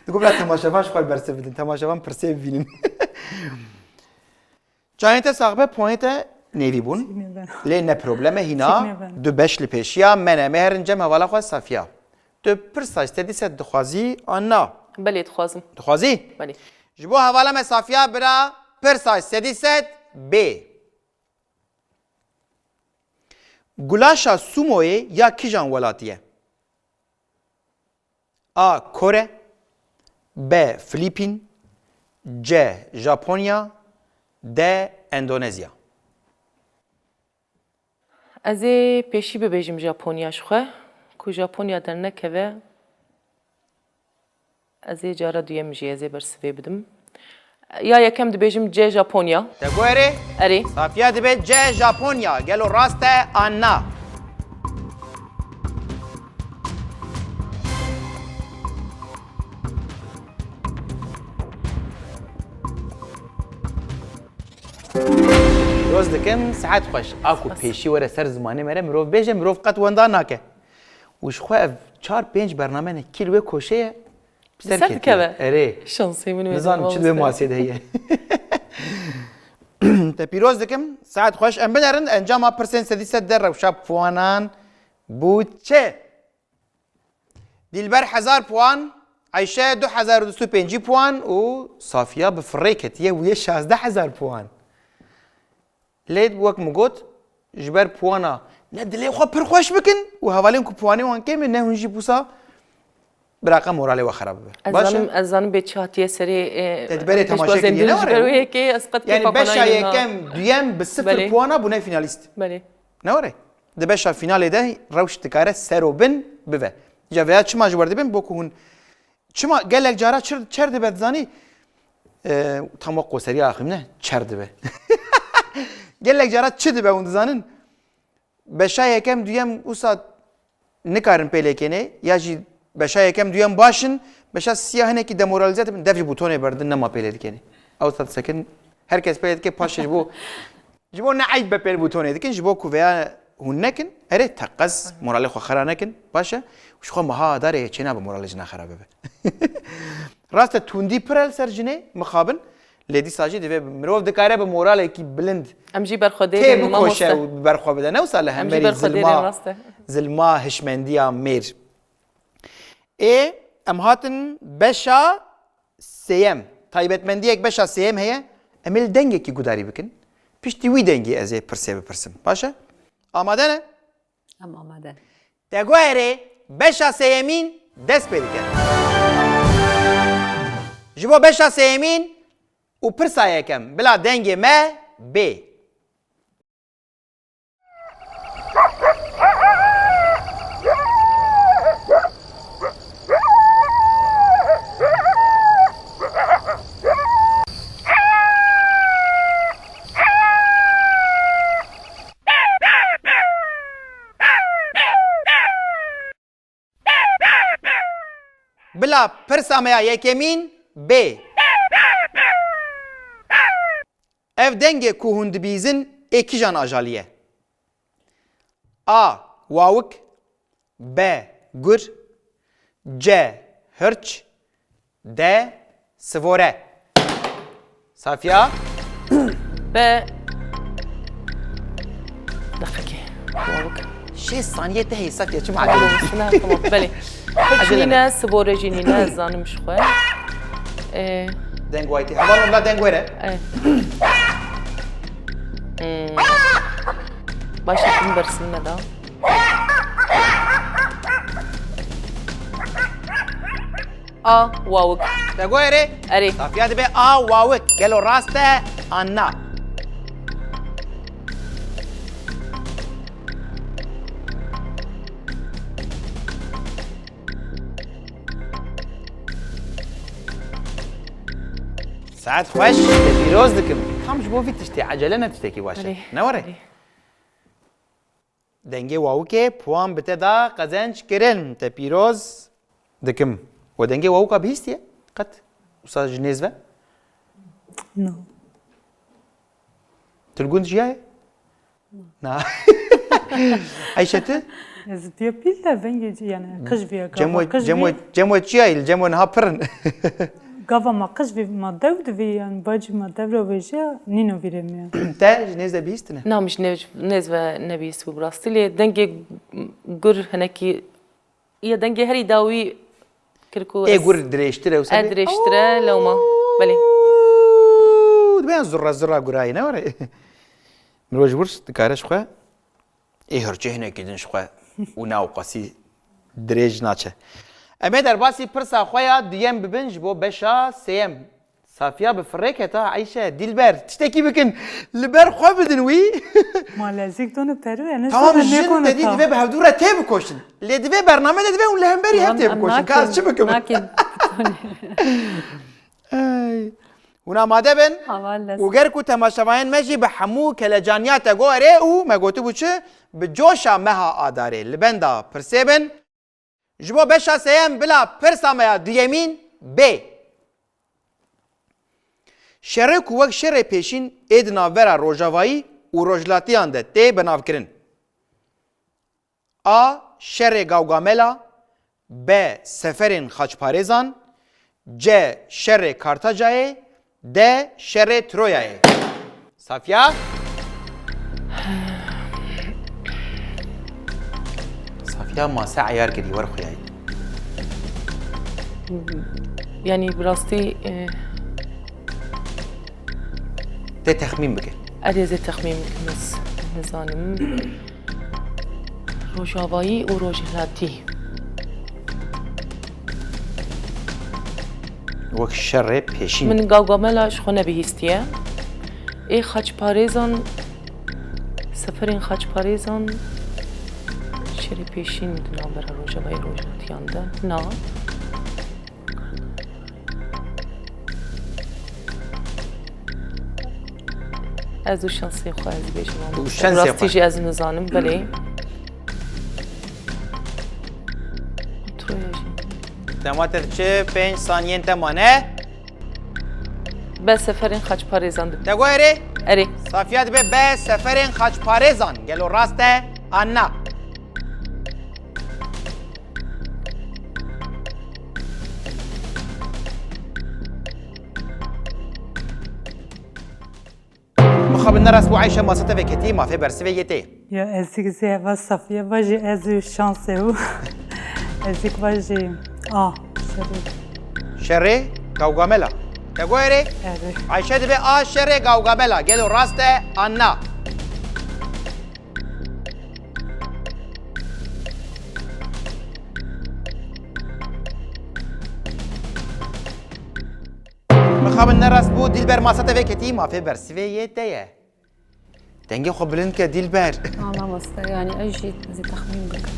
Digot, "Bila temaşevan ji xwe bersiv bidin, temaşevan pirsê bibînin." Çayên te sax be, puanê te nêvî bûn. Lê ne probleme hîna. Du beş li pêşiya me ne. Me herin cem hevala xwe Safiya. Tu pirsa sedî sed dixwazî an na? Belê dixwazim. Dixwazî? Belê. Ji bo hevala me Safiya bira pirsa sedî sed bê. Gulaşa sumoyê ya kijan welatî ye? A. Kore. B. Filîpîn. C. Japonya. D. Endonezya. Ez ê pêşî bibêjim Japonya ji xwe. Ku Japonya dernekeve, ez ê cara duyem jî ez ê bersivê bidim. Ya yekem dibêjim C Japonya. Te got erê? Erê. Safiya dibe C Japonya. Gelo rast e an na? Pîroz dikim, saet xweş. A ku pêşî were ser zimanê me re, mirov bêje, mirov qet wenda nake. Û ji xwe ev çar pênc bername ne kî li wê koşê ye, ser dikeve. Erê. Şansê min wê. Nizanim çi di wê masê de heye. Te pîroz dikim, saet xweş. Em binerin encama pirsên sedî sed de rewşa puanan bû çi? Dilber hezar puan, Ayşe du hezar û du sed û pêncî puan û Safiya bi firê ketiye û yê şazdeh hezar puan. Lê wek min got, ji ber puana ne dilê xwe pir xweş bikin û hevalên ku puanê wan kêm e, ne hûn jî busa biraqa moralê we xerab bibe. Ez zanim, ez zanim bê çi hatiye serê, e, te di berê temaşe kiriye, ne were? Ji ber wê yekê ez qet kêfa xwe nayînim. Yani beşa yekem, duyem bi sifir puana bûne finalîst. Belê. Ne were? Di beşa finalê de rewş dikare ser û bin bibe. Îca vêya çima ji we re dibêm? Bo ku hûn çima gelek cara çir, çer dibe dizanî, e, tam wek qoseriya axim ne, çer dibe. Gelek cara çi dibe hûn dizanin? Beşa yekem, duyem wisa nikarin pê lê kênê, ya jî beşa yekem, duyem baş in, beşa siya hinekî demoralize dibin, dev ji bûtonê berdin, nema pê lê dikênê. Ew sed sekin, her kes pê lê dike, paşê ji bo, ji bo ne eyb be pê lê bûtonê dikin, ji bo ku veya hûn nekin, erê teqez moralê xwe xera nekin, baş e, û ji xwe meha darê çênabe moralê jina xera bibe. Rast e, tundî pir e li ser jinê, mixabin, lê dîsa jî divê mirov dikare bi moralekî bilind Em jî berxwedêrê tê bikoşe û berxwe bide. Ne wisa li hemerî zilma, zilma hişmendiya mêr. Ê, em hatin beşa sêyem. Taybetmendiyek beşa sêyem heye. Em ê li dengekî gudarî bikin. Piştî wî dengê ez ê pirsê bipirsim. Baş e? Amade ne? Em amade ne. Te got erê, beşa sêyemîn dest pê dike. Ji bo beşa sêyemîn û pirsa yekem, bila dengê me bê. Pirsa me ya yekemîn, B. Ev dengê ku hûn dibîzin ê kîjan ajalî ye? A. Wawik. B. Gur. C. Hirç. D. Sivore. Safiya? Be. Deqekê. Wawik. Şêst saniyê te heye Safiya, çima acele dikî? Tamam, belê. Hiç nîne, sibore jî nîne, ez zanim ji xwe. Ee, Deng waytî. Hevalno bila deng were. Evet. Hmm. Başa kim bersin me da? A. Wawik. Te got erê? Erê. Safiya dibe A. Wawik. Gelo rast e an na? Saet xweş, te pîroz dikim. Tam ji bo vî tiştê ecele ne tiştekî baş e. Erê. Ne were? Erê. Dengê wawikê puan bi te da qezenc kirin. Te pîroz dikim. We dengê wawika bihîstiye? Qet? Wisa ji nêz ve? No. Tu li gund jiyaye? Na. Ayşe tu? Ez diye pîl de vengê yani qij viye gava qij viye. Cemo çiyayî, cemo niha pirin. Gava ma qij vî ma dew divî yani bacî ma devre vêjiya nîno vîrê me. Te ji nêz de bihîstine? Na, min ji nêz, nêz ve nebihîst bû bi rastî lê dengê gur hinekî ya dengê herî dawî kir ku Ê gur dirêjtir e wisa. E dirêjtir e lewma. Belê. Dibe zurra zurra gurayî ne were? Mirov ji wir dikare ji xwe. Ê hirçê hinekî din ji xwe û ne ewqasî dirêj naçe. Em ê derbasî pirsa xwe ya duyem bibin ji bo beşa sêyem. Safiya bi firê keta Eyşe, Dilber, tiştekî bikin. Li ber xwe bidin wî. Ma lezîk done peru, yani Tamam jin te dî divê bi hevdû re tê bikoşin. Lê divê bername de divê hûn li hemberî hev tê bikoşin. Ka ez çi bikim? Ey. Hûn amade bin? Û ger ku temaşevanên me jî bi hemû kelecaniya te gorê û me gotibû çi? Bi coşa meha Adarê li benda pirsê bin. Ji bo beşa sêyem bila pirsa me ya duyemîn bê. Şerê ku wek şerê pêşîn ê di navbera Rojavayî û Rojhilatiyan de tê benavkirin. A. Şerê Gawgamela. B. Seferên Xaçparêzan. C. Şerê Kartacayê. D. Şerê Troyayê. Safiya? Safiya mase eyar kirî, wer xuyayî. Yanî bi rastî e, Tê texmîn bike. Erê ez ê texmîn bikim, ez nizanim. Rojavayî û rojhilatî. Wek şerê pêşîn. Min Gawgamela ji xwe nebihîstiye. Ê xaçparêzan, seferên xaçparêzan şerê pêşîn di navbera Rojavayî rojhilatiyan de. Na. Ez û şansê xwe ez bêjim. Tu şansê xwe. Rastî jî ez nizanim, belê. Troya jî. Dema te diçe pênc saniyên te mane. Be seferên xaçparêzan dibe. Te got erê? Erê. Safiya dibe be seferên xaçparêzan. Gelo rast e an na? Mixabin nerast bû Eyşe masa te veketî, mafê bersivê yê tê. Ya ez zî gizê eva Safiye vajî ez û şansê û ez zî vajî A. Şerê. Şerê Gawgamela. Te got erê? Erê. Eyşe dibe A şerê Gawgamela. Gelo rast e an na? Mixabin nerast bû, Dilber masa te veketî, mafê bersivê yê te ye. Dengê xwe bilind ke Dilber. Aa mamoste, yanî ez jî ez ê texmîn bikim.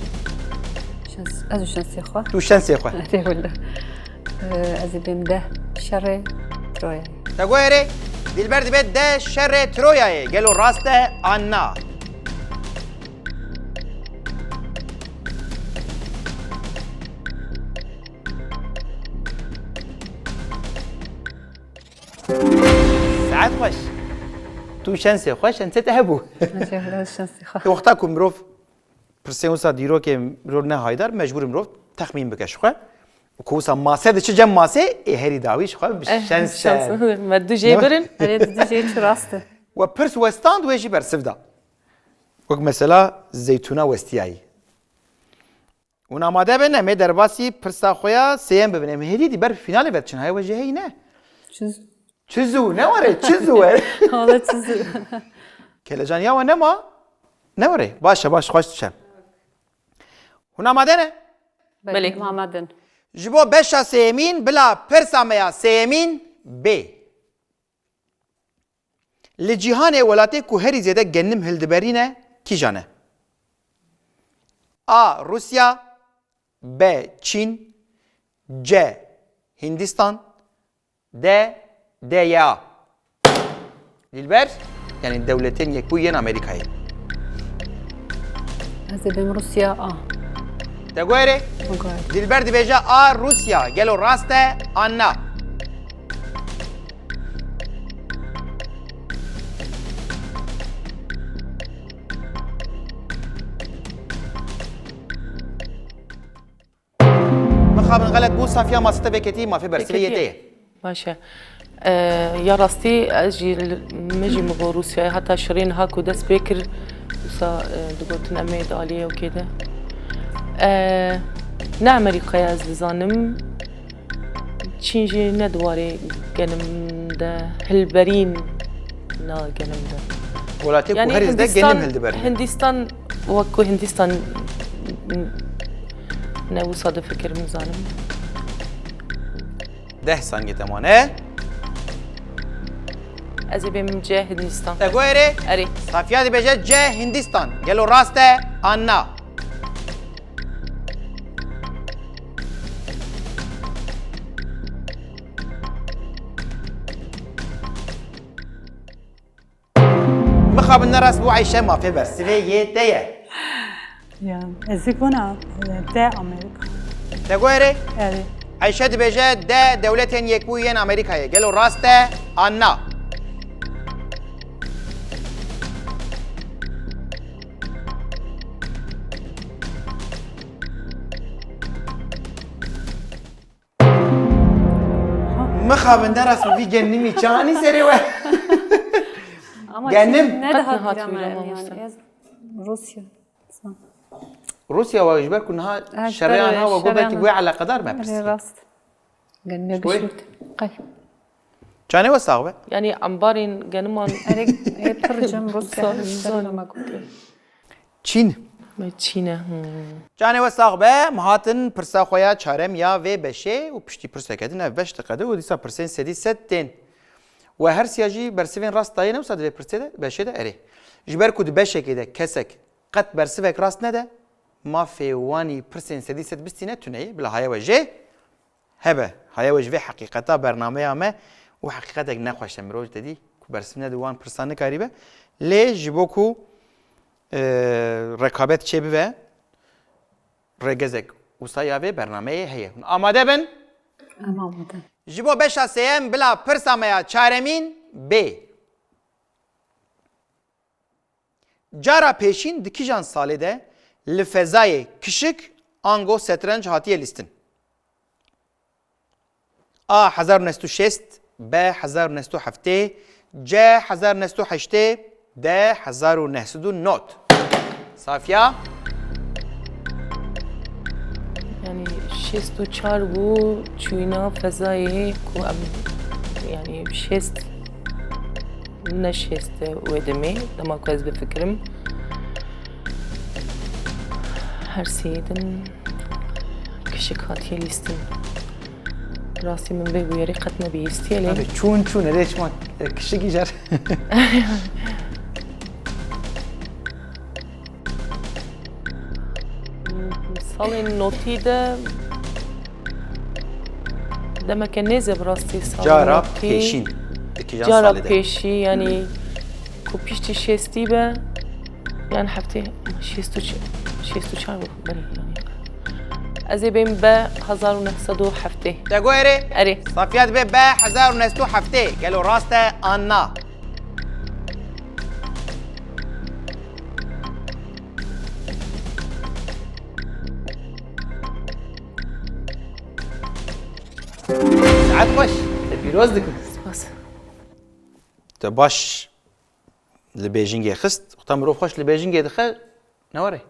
Şans, ez û şansê xwe. Tu şansê xwe. Erê wele. Ee, ez ê bêm deh şerê Troyayê. Te got erê, Dilber dibe deh şerê Troyayê. Gelo rast e an na? Xweş. Tu şensê xwe, şensê te hebû. Şansê xwe. Wexta ku mirov pirsên wisa dîrokê mirov ne haydar, mecbûr mirov texmîn bike ji xwe. Û ku wisa mase diçe cem masê, ê herî dawî ji xwe bi şens e. Me du jê birin. Erê, tu dijê çi rast e. We pirs westand, wê jî bersiv da. Wek mesela zeytûna westiyayî. Hûn amade bin, em ê derbasî pirsa xwe ya sêyem bibin. Em hêdî dî ber fînalê ve diçin. Haya we jê heyî ne? Çiz. Çi zû, ne were, çi zû were. Hala çiz. Kelecan ya we nema? Ne were? Baş e, baş, xweş dişe. Hûn amade ne? Belê. Mamadin. Ji bo beşa sêyemîn, bila pirsa me ya sêyemîn bê. Li cîhanê welatê ku herî zêde genim hildiberîne, kîjan e? A. Rûsya. B. Çîn. C. Hindistan. D. D Y A. Dilber, yanî Dewletên Yekbûyî yên Amerîkayê. Ez ê bêm Rûsya A. Te guherê? Guherî. Dilber dibêje A. Rûsya. Gelo rast e an na? Mixabin xelet bû, Safiya, masa te veketî, mafê bersivê yê te ye. Baş e. Ee, ya rastî ez jî li- min jî min bo Rûsyayê heta şirê niha ku dest pê kir, wisa e, digotin em ê di aliyê ewkê de. Ee, ne Amerîkaya ez dizanim. Çîn jî ne di warê genim de hilberîn na genim de. Welatê ku herî zêde genim hildiberîne. Hindistan wek ku Hindistan ne wisa difikirim nizanim. Deh saniyê te mane. Ez ê bêm C Hindistan. Te guherê? Erê. Safiya dibêje C Hindistan. Gelo rast e an na? Mixabin ne rast bû Eyşe, mafê bersivê yê te ye. Ya, ez ê bona D Amerîka. Te guherê? Erê. Eyşe dibêje D Dewletên Yekbûyî yên Amerîkayê. Gelo rast e an na? Mixabin ne rast bû, vî genimî çi anî serê we? Ama Genim. Çîn ne Qet dihat nehat bîra me bîra yani. mamoste. Ez Rûsya. Rûsya wa ji ber ku niha Ha, ji şerê ber anha wa got şerê belkî anha. wê eleqedar me Erê pirsî. Rast. Gel ne Şkoyê. bişût. Qey. Canê we sax be. Yanî embarên geniman Erê ê pir cem Rûsya. Zor, Ji zor. ber me got. Çîn. me Çîn e. Hmm. Canê we sax be, em hatin pirsa xwe ya çarem ya vê beşê û piştî pirseke din ev beş diqede û dîsa pirsên sedî sed tên. We her siya jî bersivên rast dayê ne wisa di vê pirsê de, beşê de erê. Ji ber ku di beşekê de kesek qet bersivek rast nede, mafê wanî pirsên sedî sed bistîne tune ye, bila haya we jê hebe. Haya we ji vê heqîqeta bernameya me û heqîqetek nexweş e, mirov te dî ku bersiv nede wan pirsan nikarîbe. Lê ji bo ku, e, rekabet çêbibe, rêgezek wisa ya vê bernameyê heye. Hûn amade bin? Em amade. Ji bo beşa sêyem bila pirsa me ya çaremîn bê. Cara pêşîn di kîjan salê de li fezayê kişik ango setrenc hatiye lîstin? A hezar û neh sed û şêst, B hezar û neh sed û heftê, C hezar û neh sed û heştê, D hezar û neh sed û nod. Safiya? Yani şêst û çar bû çûyîna fezayê ku em yani şêst ne şêst wê demê dema ku ez bifikirim. Her sê din kişik hatiye lîstin. Rastî min vê bûyerê qet nebihîstiye lê. Abi çûn çûn erê çima kişik îcar. Salên notî de demeke nêze bi rastî salên Cara notî. pêşîn. Di kîjan Cara salê de? Pêşî yani ku piştî şêstî be yani heftê şêst û çar, şêst û çar bû belê yani. Ez ê bêm be hezar û neh sed û heftê. Te got erê? Erê. Safiya dibe be hezar û neh sed û heftê. Gelo rast e an na? Saet xweş. Te pîroz dikim. Spas. Te baş li bêjingê xist. Wexta mirov xweş li bêjingê dixe, ne were?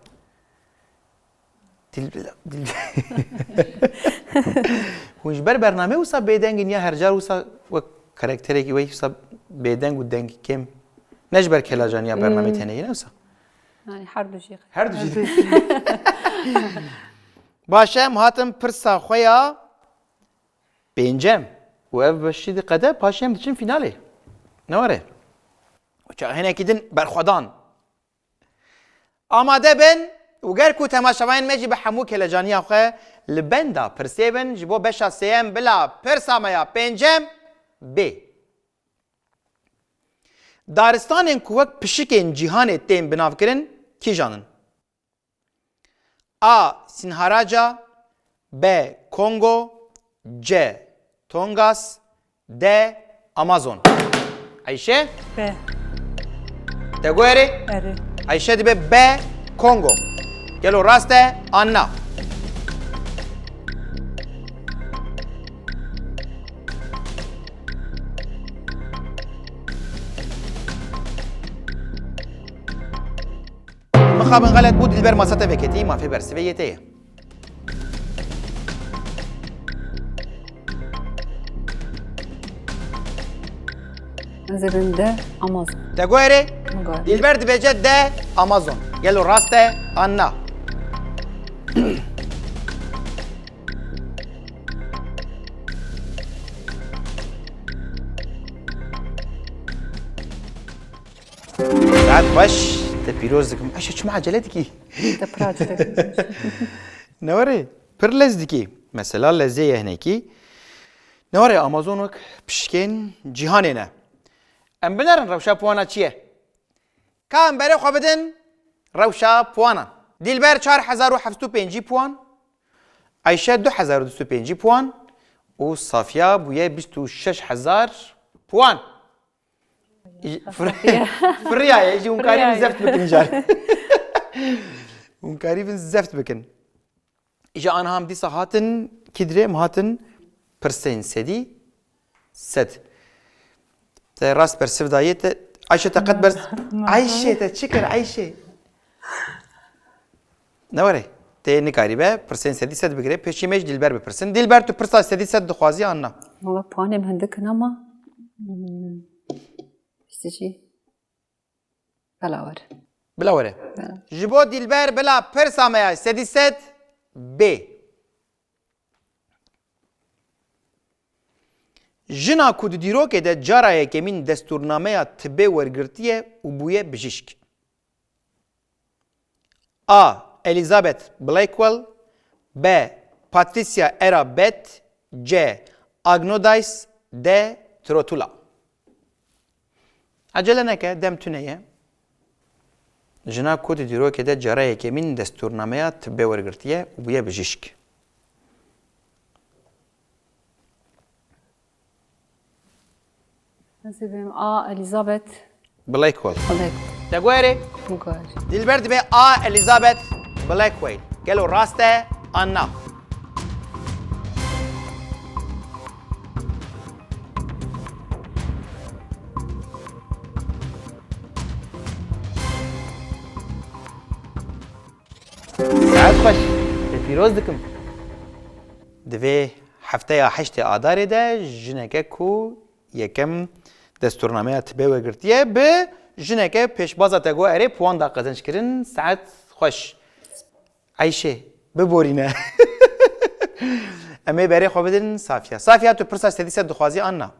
Dil, dil. Hûn ji ber bername wisa bêdeng in ya her car wisa wek karakterekî wek wisa bêdeng û deng kêm? Ne ji ber kelajaniya bernameyê Hmm. tenê ye, ne wisa? Yani her du jî. Her du jî. Baş e, em hatin pirsa xwe ya pêncem. Û ev beşî diqede, paşê em diçin finalê. Ne were? Û çaxê hinekî din berxwedan. Amade bin û ger ku temaşevanên me jî bi hemû kelejaniya xwe li benda pirsê bin, ji bo beşa sêyem bila pirsa me ya pêncem bê. Daristanên ku wek pişikên cîhanê tên binavkirin, kîjan in? A. Sinharaca, B. Kongo, C. Tongas, D. Amazon. Ayşe? B. Te got erê? Erê. Ayşe dibe B. Kongo. Gelo rast e an na? Mixabin xelet bû, Dilber masa te veketî, mafê bersivê yê te ye. Ez ê bim de Amazon. Te got erê? Min got. Dilber dibêje de Amazon. Gelo rast e an na? Saet xweş, te pîroz dikim. Ayşe, çima ecele dikî? Te pir acele dikî. Ne were, pir lez dikî. Mesela lezê ye hinekî. Ne were, Amazon wek pişkên cîhanê ne. Em binerin rewşa puana çi ye? Ka em berê xwe bidin rewşa puanan. Dilber çar hezar û heft û pêncî puan. Ayşe du hezar û du sed û pêncî puan. Û Safiya bûye bîst û şeş hezar puan. Fir-, firiyaye, jî hûn karîbin zeft bikin jar. Hûn karîbin zeft bikin. Îja anha em dîsa hatin kî dirê, em hatin pirsên sedî sed. Te rast bersiv dayê te. Ayşe te qet bers-, Ayşe te çi kir Ayşe? Ne were? Tê nikarîbe pirsên sedî sed bigire. Pêşî me ji Dilber bipirsin. Dilber, tu pirsa sedî sed dixwazî an na? Valla puanê min hindik in ama, hmm, işte şey. Bila were. Bila were. Bila. Ji bo Dilber bila pirsa me ya sedî sed bê. Jina ku di dîrokê de cara yekemîn destûrnameya tibê wergirtiye û bûye bijîşk. A. Elizabeth Blackwell. B. Patricia Era Bett. C. Agnodice. D. Trotula. Ecele neke, dem tune ye. Jina ku di dîrokê de cara yekemîn destûrnameya tibê wergirtiye û bûye bijîşk. Ez ê bêm A. Elizabeth Blackwell. Blackwell. Te got erê? Min got erê. Dilber dibe A. Elizabeth Blackwell. Gelo rast e an na? Saet xweş. Te pîroz dikim. Di vê hefteya heştê Adarê de jineke ku yekem destûrnameya tibê wergirtiye, bi jineke pêşbaza te got erê puan da qezenc kirin. Saet xweş. Ayşe, biborîne. Em ê berê xwe bidin Safiya. Safiya, tu pirsa sedî sed dixwazî an na?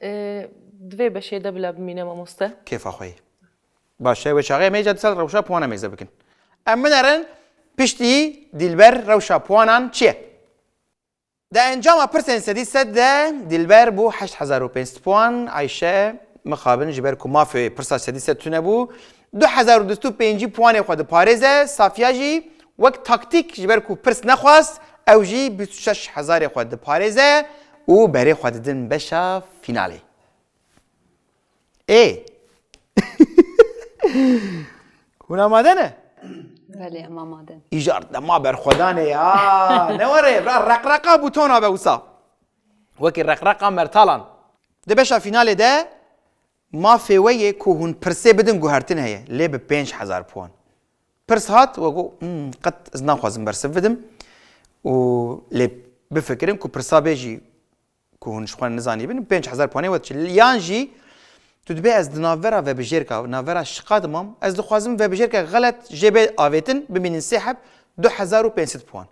Ee, di vê beşê de bila bimîne mamoste. Kêfa xwe yê. Baş e, wê çaxê em ê ca dîsa rewşa puana mêze bikin. Em binerin piştî Dilber rewşa puanan çi ye? Di encama pirsên sedî sed de Dilber bû heşt hezar û pênc sed puan, Ayşe mixabin ji ber ku mafê pirsa sedî sed tune bû, du hezar û du sed û pêncî puanê xwe diparêze, Safiya jî Wek taktîk, ji ber ku pirs nexwast, ew jî bîst û şeş hezarê xwe diparêze û berê xwe didin beşa fînalê. Ê. Hûn amade ne? Belê, em amade ne. Îcar dema berxwedanê ya. Ne were, vira reqreqa bûtona be wisa. Wekî reqreqa mertalan. Di beşa fînalê de mafê we yê ku hûn pirsê bidin guhertin heye. Lê bi pênc hezar puan. Pirs hat, we got, "Hmm, qet ez naxwazim bersiv bidim." Û lê bifikirin ku pirsa bê jî ku hûn ji xwe nizanîbin, pênc hezar puanê we diçe. Yan jî tu dibê ez di navbera vebijêrka, navbera şiqa de mam, ez dixwazim vebijêrka xelet jê bê avêtin, bimînin sê heb, du hezar û pênc sed puan.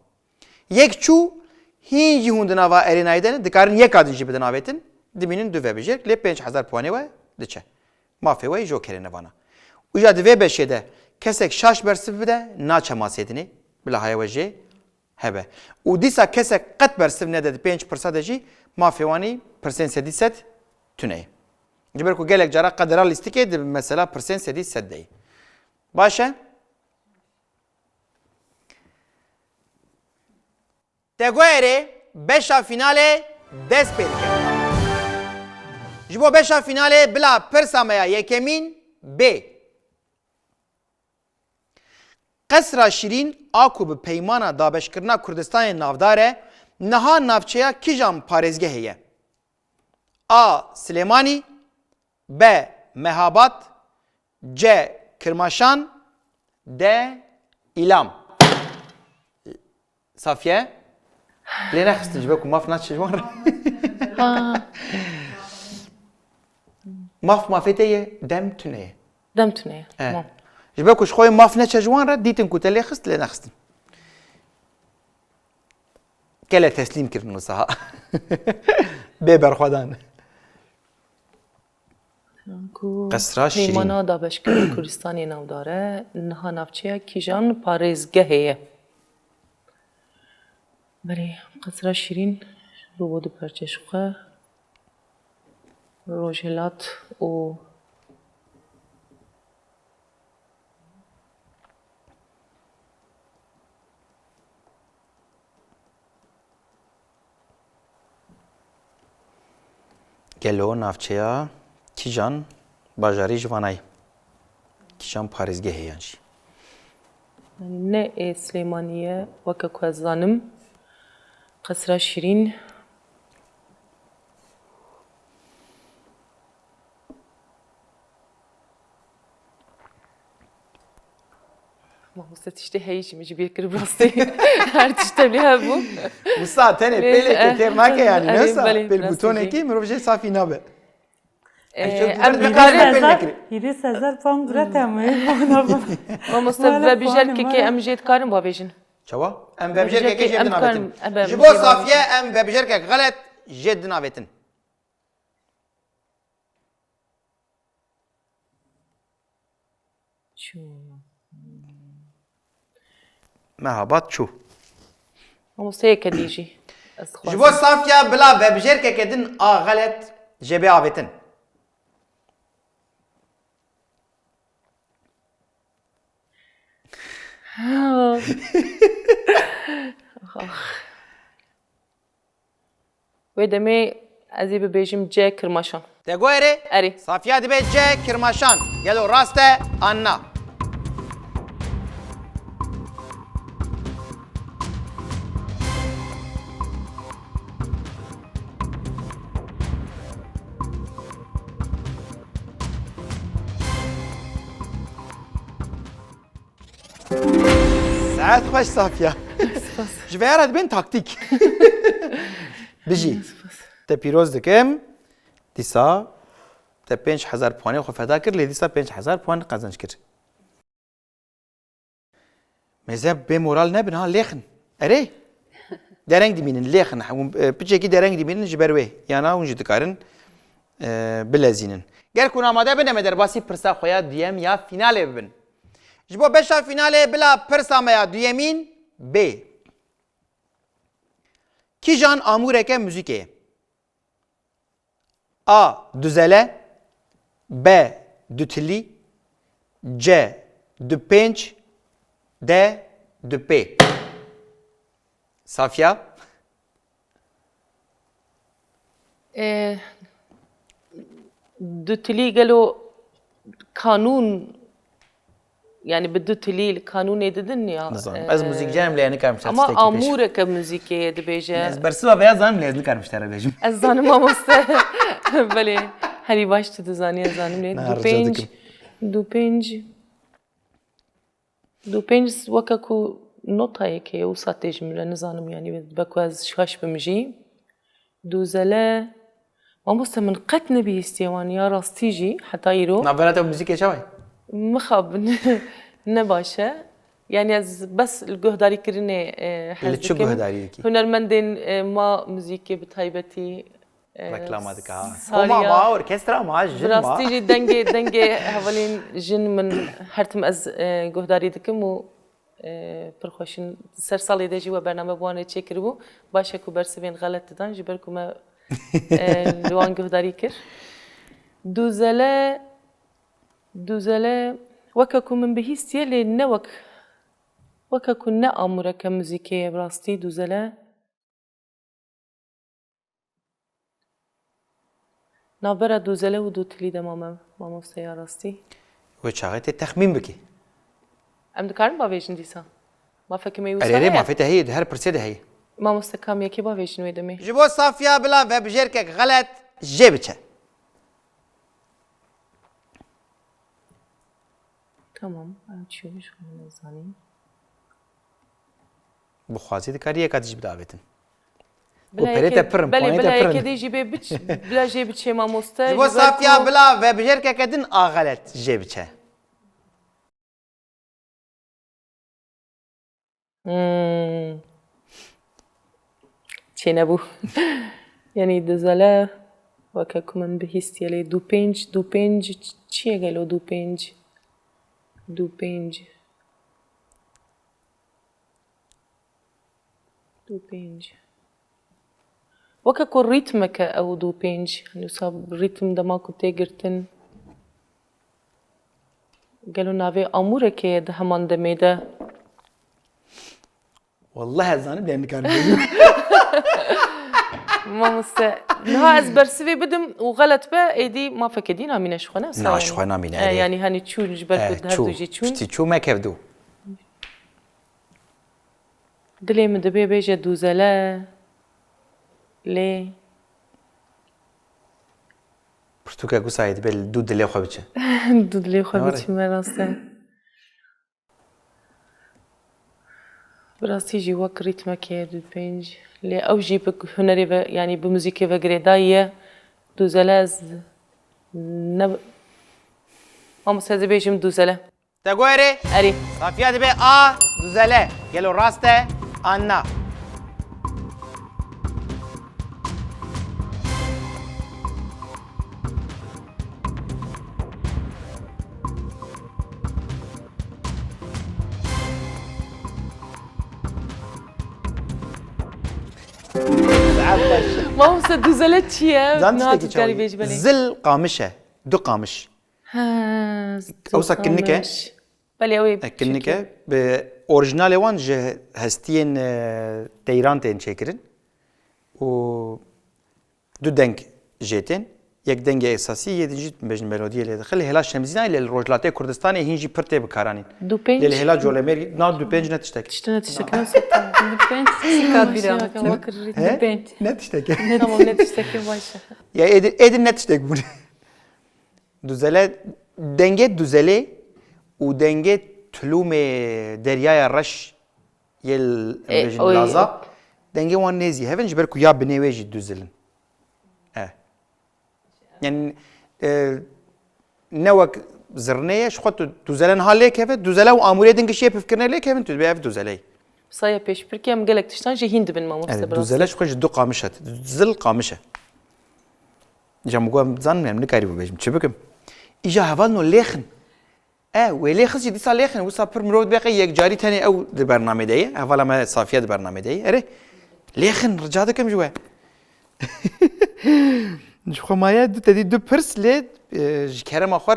Yek çû, hîn jî hûn di nava erênayê de ne, dikarin yeka din jî bidin avêtin, dimînin du vebijêrk, lê pênc hezar puanê we diçe. Mafê we jî jokerê ne vana. Û ya di vê beşê de kesek şaş bersiv bide, naçe masê dinê, bila haya we jê hebe. Û dîsa kesek qet bersiv nede di pênc pirsa de jî mafê wanî pirsên sedî sed tune ye. Ji ber ku gelek cara qedera lîstikê di mesela pirsên sedî sed de ye. Baş e? Teguerê beşa fînalê dest pê dike. Ji bo beşa fînalê bila pirsa me ya yekemîn bê. Qesra Şîrîn a ku bi peymana dabeşkirina Kurdistanê navdar e, niha navçeya kîjan parêzgehê ye? A. Silêmanî, B. Mehabad, C. Kirmaşan, D. Îlam. Safiye? Lê nexistin ji ber ku maf naçe ji wan re. Ha. Maf mafê te ye, dem tune ye. Dem tune ye. E. Tamam. Ji ber ku ji xwe maf neçe ji wan re, dîtin ku te lê xist, lê nexistin. Kele teslîm kirin wisa. Bê berxwedan. Ku Qesra Şîrîn. Peymana dabeşkirina Kurdistanê navdar e, niha navçeya kîjan parêzgehê ye? Belê, Qesra Şîrîn bûbû du parçe ji xwe. Rojhilat û Gelo navçeya kîjan bajarî ji vana ye? Kîjan parêzgehê yan jî? Yanî ne ê Silêmanî ye, weke ku ez zanim, Qesra Şîrîn. Mamoste tiştê heyî jî min ji bîr kir, bi rastî. Her tişt tevlî hebû. Wisa tenê pêleke têr nake yanî, ne wisa? Pêl bûtonekî mirov jê safî nabe. Em dikarin pêl nekirî. Hîrê sezar puan gure te mi? Mamoste vebijêrkekê em jê dikarin bavêjin. Çawa? Em vebijêrkekê jê bidin avêtin. Ji bo Safiye em vebijêrkek xelet jê didin avêtin. Çû. Mehabad çû. Mamoste yeke dî jî. Ez dixwazim. Ji bo Safiya bila vebijêrkeke din a xelet jê bê avêtin. Ax, ax. Wê demê ez ê bibêjim C Kirmaşan. Te got erê? Erê. Safiya dibe C Kirmaşan. Gelo rast e an na? Saet xweş Safiya. Spas. Ji veyara dibên taktîk. Bijî. Spas. Te pîroz dikim. Dîsa te pênc hezar puanê xwe feda kir, lê dîsa pênc hezar puan qezenc kir. Mêze bê moral nebin ha, lêxin. Erê? Dereng dimînin, lêxin. Hûn, e, piçekî dereng dimînin ji ber wê. Yana hûn jî dikarin, e, bilezînin. Ger ku hûn amade bin, em ê derbasî pirsa xwe ya duyem ya fînalê bibin. Ji bo beşa fînalê bila pirsa me ya duyemîn bê. Kîjan amûreke muzîkê ye? A. Duzele, B. Dutilî, C. Dupênc, D. Dupê. Safiya? E, dutilî gelo kanûn, yani bi dutilî li kanûnê didin ya. Nizanim. Ez muzîkcar im lê ez nikarim ji te Ama tiştekî pêş. Amûreke muzîkê ye dibêje. Ez bersiva vêya zanim lê ez nikarim ji te re bêjim. Ez zanim mamoste. Belê. Herî baş tu dizanî ez zanim lê. Na, rica dikim. Du pênc. Du pênc weke ku notayekê ye, wisa tê ji min re nizanim, yanî dibe ku ez şaş bim jî. Dûzele, mamoste min qet nebihîstiye wan ya rastî jî heta îro. Navbera te muzîkê çawa ye? Mixabin ne baş e. Yanî ez bes li guhdarîkirinê e, hez dikim. Li çi guhdarî dikî? Hunermendên e, ma muzîkê bi taybetî. Reklama dike ha. Koma ma, orkestra ma, jin ma. Bi rastî jî dengê, dengê hevalên jin min her tim ez e, guhdarî dikim û e, pir xweş in. Ser salê de jî we bername bi wan re çêkiribû. Baş e ku bersivên xelet didan ji ber ku me e, li wan guhdarî kir. Dûzele, dûzele weke ku min bihîstiye lê ne wek, weke ku ne amûreke muzîkê ye bi rastî dûzele. Navbera dûzele û dûtilî de mame, mamoste ya rastî. Wê çaxê tê texmîn bikî. Em dikarin bavêjin dîsa? Mafeke me wisa heye? Erê, erê, mafê te heye, di her pirsê de heye. Mamoste kam yekê bavêjin wê demê. Ji bo Safiya bila vebijêrkek xelet jê biçe. Tamam, em çûn ji xwe nezanîn. Bixwazî dikarî yeka dî jî bidavêtin. Ku perê te pir in, ponê te pir in. Bila yekê dî jî bê biç, bila jê biçê mamoste. Ji bo Safiya bila vebijêrkeke din a xelet jê biçe. Hmm. Çênebû. Yanî duzele weke ku min bihîstiye lê du pênc, du pênc çi ye gelo du pênc? Du pênc. Du pênc. Weke ku rîtmeke ew du pênc, nûsa rîtm dema ku tê girtin, gelo navê amûrekê ye di heman demê de? Wallah ez zanim lê nikarim bêjim. Mamoste, niha ez bersivê bidim û xelet be, êdî mafeke dî namîne ji xwe ne? Na, ji xwe namîne, E, erê. Yanî hani çûn ji ber ku her du jî çûn. Piştî çû me kevdû. Dilê min dibê bêje dûzele, lê. Pirtûkek wisa yê dibe li dû dilê xwe biçe. Dû dilê xwe biçime, rast e. Bi rastî jî wek rîtmekê ye dû pênc. Lê ew jî bi hunerê ve, yanî bi muzîkê ve girêdayî ye. Dûzele ez ne. Mamoste ez ê bêjim dûzele. Te got erê? Erê. Safiya dibe A, duzele. Gelo rast e an na? Mamoste duzele çi ye? Zan tiştekî çawa ye? Zil qamiş e. Du qamiş. He, Ewsa kinnik e. Belê ew ê. E, kinnik e. Bi orîjinalê wan ji hestiyên e, teyran tên çêkirin. Û du deng jê tên. Yek dengê esasî, yê din jî bêjin melodiyê lê dixil. Hêla Şemzînayê lê li Rojhilatê Kurdistanê hîn jî pir tê bikaranîn. Du pênc. Lê li hêla Colemêrgê, na du pênc ne tiştek. Tiştine tiştek. Du pênc. Sika bîra. Du pênc. Ne tiştek e. Tamam, ne tiştek e, baş e. Ya êdin, êdin ne tiştek bûne. Duzele, dengê Duzelê û dengê tulûmê Deryaya Reş yê li, em bêjin, Laza, dengê wan nêzî hev in, ji ber ku ya binê wê jî duzil in. E. Yani, e, ne wek zirnê ye, ji xwe tu duzele niha lê keve, duzele û amûrê din gişiyê pivkirine lê kevin, tu dibê ev duzeleyê. Saya pêşbirkê em gelek tiştan jî hîn dibin mamoste. Evet, duzele ji xwe ji du qamiş e. Zil qamiş e. Îja min got, em zanin em nikarî bibêjim. Çi bikim? Îja hevalno lêxin. E, wê lêxis jî dîsa lêxin. Wisa pir mirov dibe qey yekcarî tenê ew di bernamê de ye. Hevala me Safiye di bernamê de ye. Erê, lêxin, rica dikim ji we. Ji xwe maye du tedî du pirs lê, e, ji kerema xwe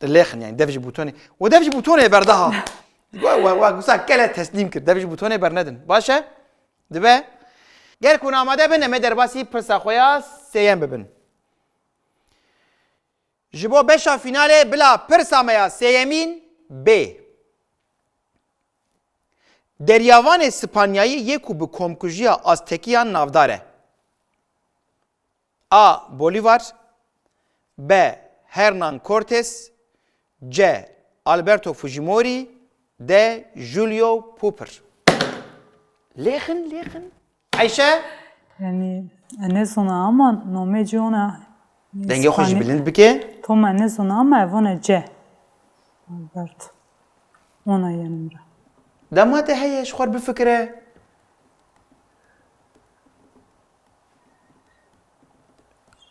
lêxin, yani dev ji bûtonê. We dev ji bûtonê berda ha. Wa, wa, wa, wisa kele teslîm kir. Dev ji butonê bernedin. Baş e? Dibe. Ger ku hûn amade bin, em ê derbasî pirsa xwe ya sêyem bibin. Ji bo beşa fînalê bila pirsa me ya sêyemîn bê. Deryavanê Spanyayî yê ku bi komkujiya Aztekiyan navdar e. A. Bolîvar. B. Hernán Cortés. C. Alberto Fujimori. D. Julio Popper. Lêxin, lêxin. Ayşe? Yani, e, ne zona ama nomê ci ona Dengê xwe jî Spani-, bilind bike. Tom, e, ne zona ama ev ona C. Albert. Ona yê nimre. Dema te heye ji xwe bifikire.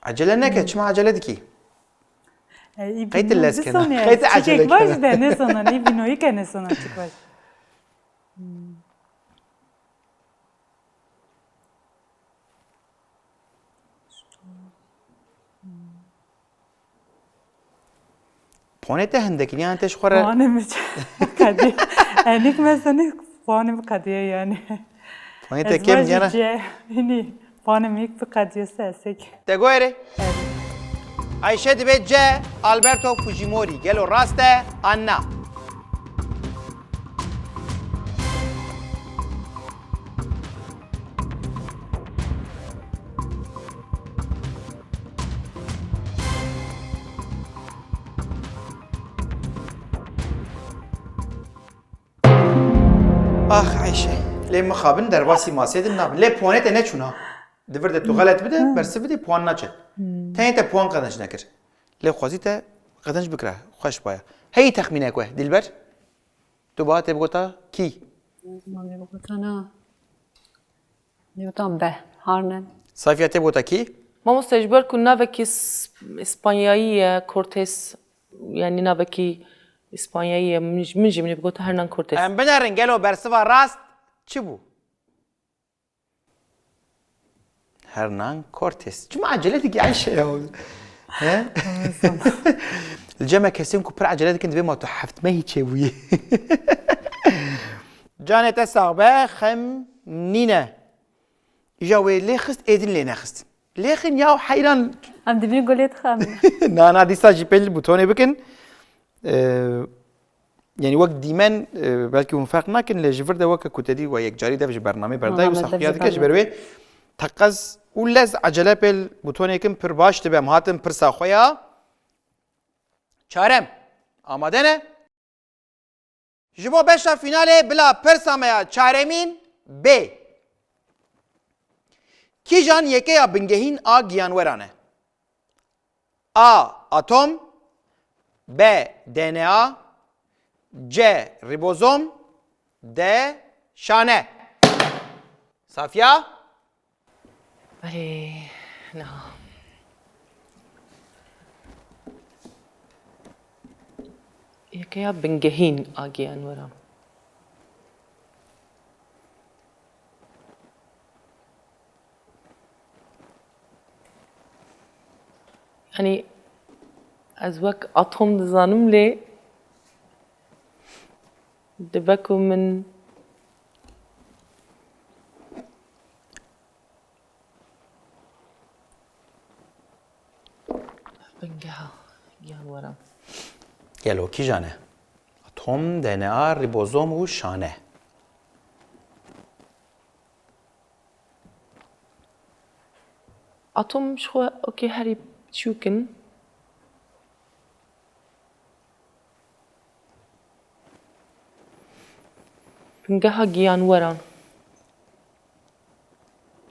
Acele neke, çima acele dikî? E, î Qey tu bîno lez kena? Qey tu acele kena? Çikek baş de ne zona, î bînoyî ke ne zona çik baş. Hmm. Ponê te hindek in, yan te ji xwe re Puanê min qediye. Enîk me senik puanê min qediye yani. Ponê te kêm diyana. Hinî puanê min yek bi qediye se esek. Te goyere? Evet. Ayşe dibe C, Alberto Fujimori. Gelo rast e, an na? Ax Eyşe, lê mixabin derbasî masê din nabin. Lê puanê te neçûna. Di vir de tu xelet bide, bersiv bidî, puan naçe. Tenê te puan qezenc nekir. Lê xwezî te qezenc bikira. Xweş baya. Heyî texmînek we, Dilber? Tu baha tê bigota kî? Zimanê bigota na. Newtan be, harnen. Safiye tê bigota kî? Mamoste, ji ber ku navekî s-, Spanyayî ye, Cortés, yani navekî Spanyayî ye, min, min jî min ê bigota Hernán Cortés. Em binerin, gelo bersiva rast çi bû? Hernán Cortés. Çima acele dikî Ayşe ya? He? Li cem me kesên ku pir acele dikin, divê ma tu heft mehî çêbûyî. Canê te sax be, xem nîne. Îja wê lê xist, êdin lê nexist. Lêxin ya heyran. Em dibînin golê dixem. Na, na, dîsa jî pêl butonê bikin. Ee, Yani wek dîmen, e, belkî hûn ferq nakin, lê ji vir de weke ku te dî we yekcarî dev ji bernamê berdayî, wisa xuya dike ji ber wê teqez û lez ecele pêl butonêkin pir baş dibe. Em hatin pirsa xwe ya çarem. Amade ne? Ji bo beşa fînalê bila pirsa me ya çaremîn bê. Kîjan yekeya bingehîn a giyanweran e? A. Atom. B. D N A. C. Ribozom. D. Şane. Safiya? Belê, niha. Yekeya bingehîn a giyanweran. Yani ez wek atom dizanim lê dibe ku min bingeha giyanweran. Gelo kîjan e? Atom, D N A, ribozom û şane. Atom ji xwe okê herî çûk in. Bingeha giyanweran.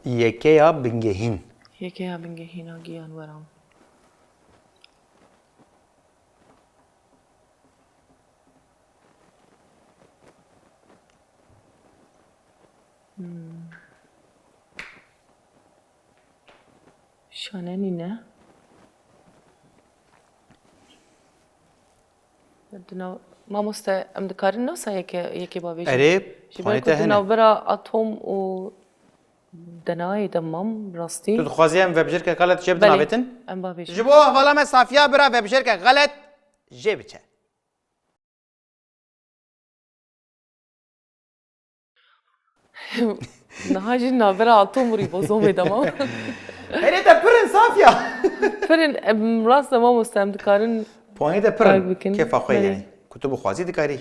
Yekeya bingehîn. Yekeya bingehîn a giyanweran. Hmm. Şane nîne. Di nav-, mamoste, em dikarin nasa yeke, yekê bavêjin? Erê, ji ber ku di navbera atom û D N A'yê de mam, rastî. Tu dixwazî em vebjêrke xelet jê bidin avêtin? Belê, em bavêjin. Ji bo hevala me Safiya bira vebjêrke xelet jê biçe. Niha jî navbera Atom û rîbozomê de ma. Herê te pir in Safiya. Pir in, em, rast e mamoste, em dikarin. Puanê te pir in. Kefa xwe yani. Ku tu bixwazî dikarî.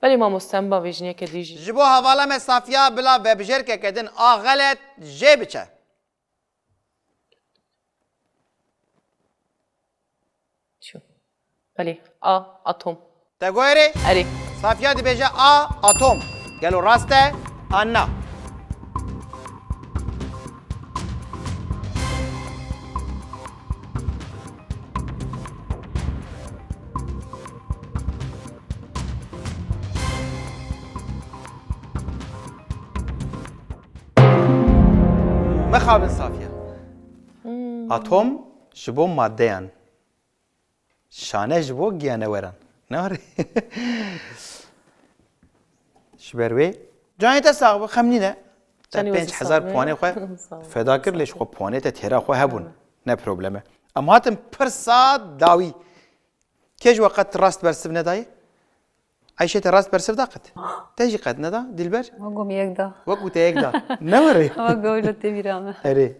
Belê mamoste, em bavêjiniyeke dî jî. Ji bo hevala me Safiya bila vebijêrkeke din a xelet jê biçe. Çi? Belê. A. Atom. Te goyerê? Erê. Safiya dibêje A. Atom. Gelo rast e? An na? Mixabin Safiya. Atom ji bo maddeyan. Şane ji bo giyaneweran. Ne are? Ji ber wê. Canê te sax be, xem nîne. Te pênc hezar puanê xwe feda kir, lê ji xwe puanê te têra xwe hebûn. Ne probleme. Em hatin pirsa dawî. Kê ji we qet rast bersiv nedayê? Ayşe te rast bersiv da qet? Te jî qet neda, Dilber? Wek û me yek da. Wek û te yek da. Ne were? Ama gawî lo tê bîra me. Erê.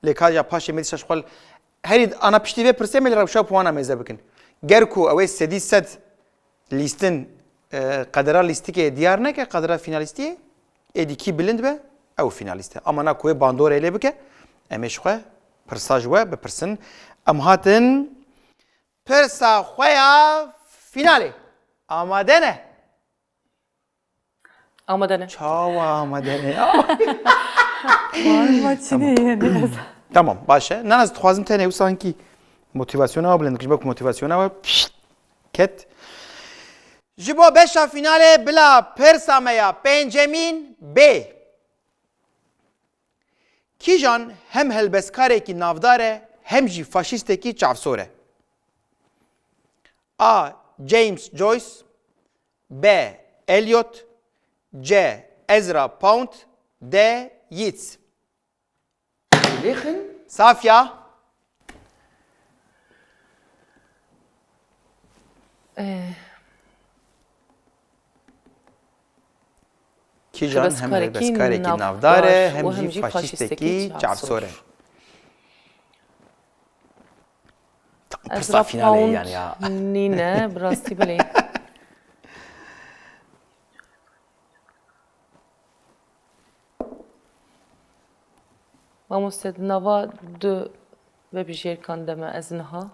Lê ka ya paşê me dîsa ji xwe herî ana piştî vê pirsê me li rewşa puana mêze bikin. Ger ku ew ê sedî sed lîstin, e, qedera lîstikê diyar neke, qedera fînalîstiyê, êdî kî bilind be, ew fînalîst e. Ama na ku wê bandorê lê bike, em ê ji xwe pirsa ji we bipirsin. Em hatin pirsa xwe ya fînalê. Amade ne? Amade ne. Çawa amade ne? Çinê ye ne? Tamam, baş e. Nan ez dixwazim tenê wisa hinkî motivasyona we bilind bikim. Ji bo ku motivasyona we pişt ket. Ji bo beşa fînalê bila pirsa me ya pêncemîn bê. Kîjan hem helbestkarekî navdar e, hem jî faşîstekî çavsor e? A. James Joyce. B. Eliot. C. Ezra Pound. D. Yeats. Lêxin. Safya. Eh, Kîjan hem helbestkarekî navdar e, hem jî faşîstekî çavsor e. Tam pirsa fînalê yani ya. Nîne, bi rastî belê. Mamoste, di nava du vebijêrkan de me ez niha,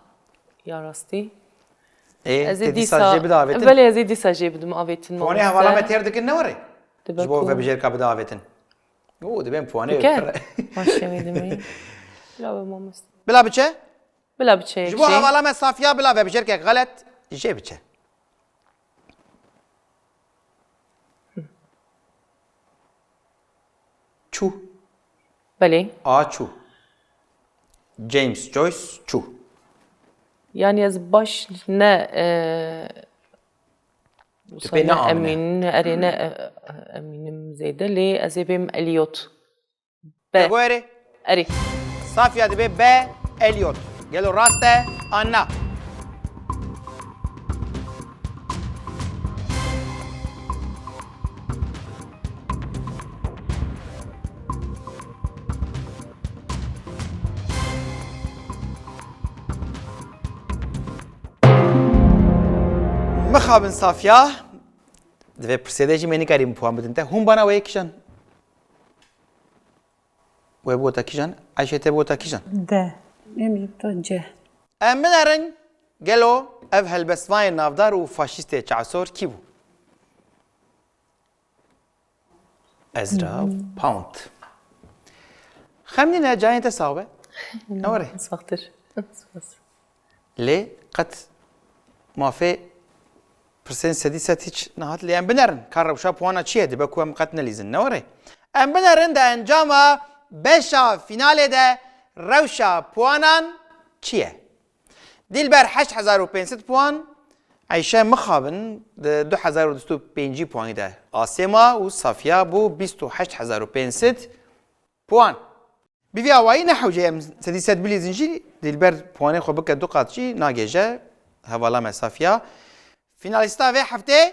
ya rastî. Ê, ez ê dîsa jê bide avêtin. Belê, ez ê dîsa jê bidim avêtin. Tonê hevala me têr dikin ne were? Ji bo vebijêrka bide avêtin. Oo, dibên puanê pir. Başe me dimê. Bila be mamoste. Bila biçe? Bila biçe. Ji bo hevala me Safiya bila vebijêrkek xelet jê biçe. Çû. Belê. A çû. James Joyce çû. Yani ez baş ne e, Tu pê ne amine? Emîn, erê ne e, e, emînim zêde lê ez ê bêm Eliot. Be. Dego erê? Erê. Safiya dibe be Eliot. Gelo rast e an na? Mixabin Safiya. Di vê pirsê de jî me nikarî min puan bidin te. Hûn bana wê kîjan? Wê bigota kîjan? Ayşe te bigota kîjan? De. Em jî bigota C. Em binerin gelo ev helbestvanê navdar û faşîstê çavsor kî bû? Ezra Pound. Xem nîne, cayên te sax be. Ne were? Saxtir. Spas. Lê qet mafê pirsên sedî sed hiç nehat lê em binerin. Ka rewşa puana çi ye? Dibe ku em qet nelîzin. Ne were? Em binerin de encama beşa fînalê de rewşa puanan çi ye? Dilber heşt hezar û pênc sed puan, Eyşe mixabin di du hezar û du sed û pêncî puanî de asê ma û Safiya bû bîst û heşt hezar û pênc sed puan. Bi vî awayî ne hewce ye em sedî sed bilîzin jî, Dilber puanê xwe bike du qat jî nagêje hevala me Safiya. Fînalîsta vê heftê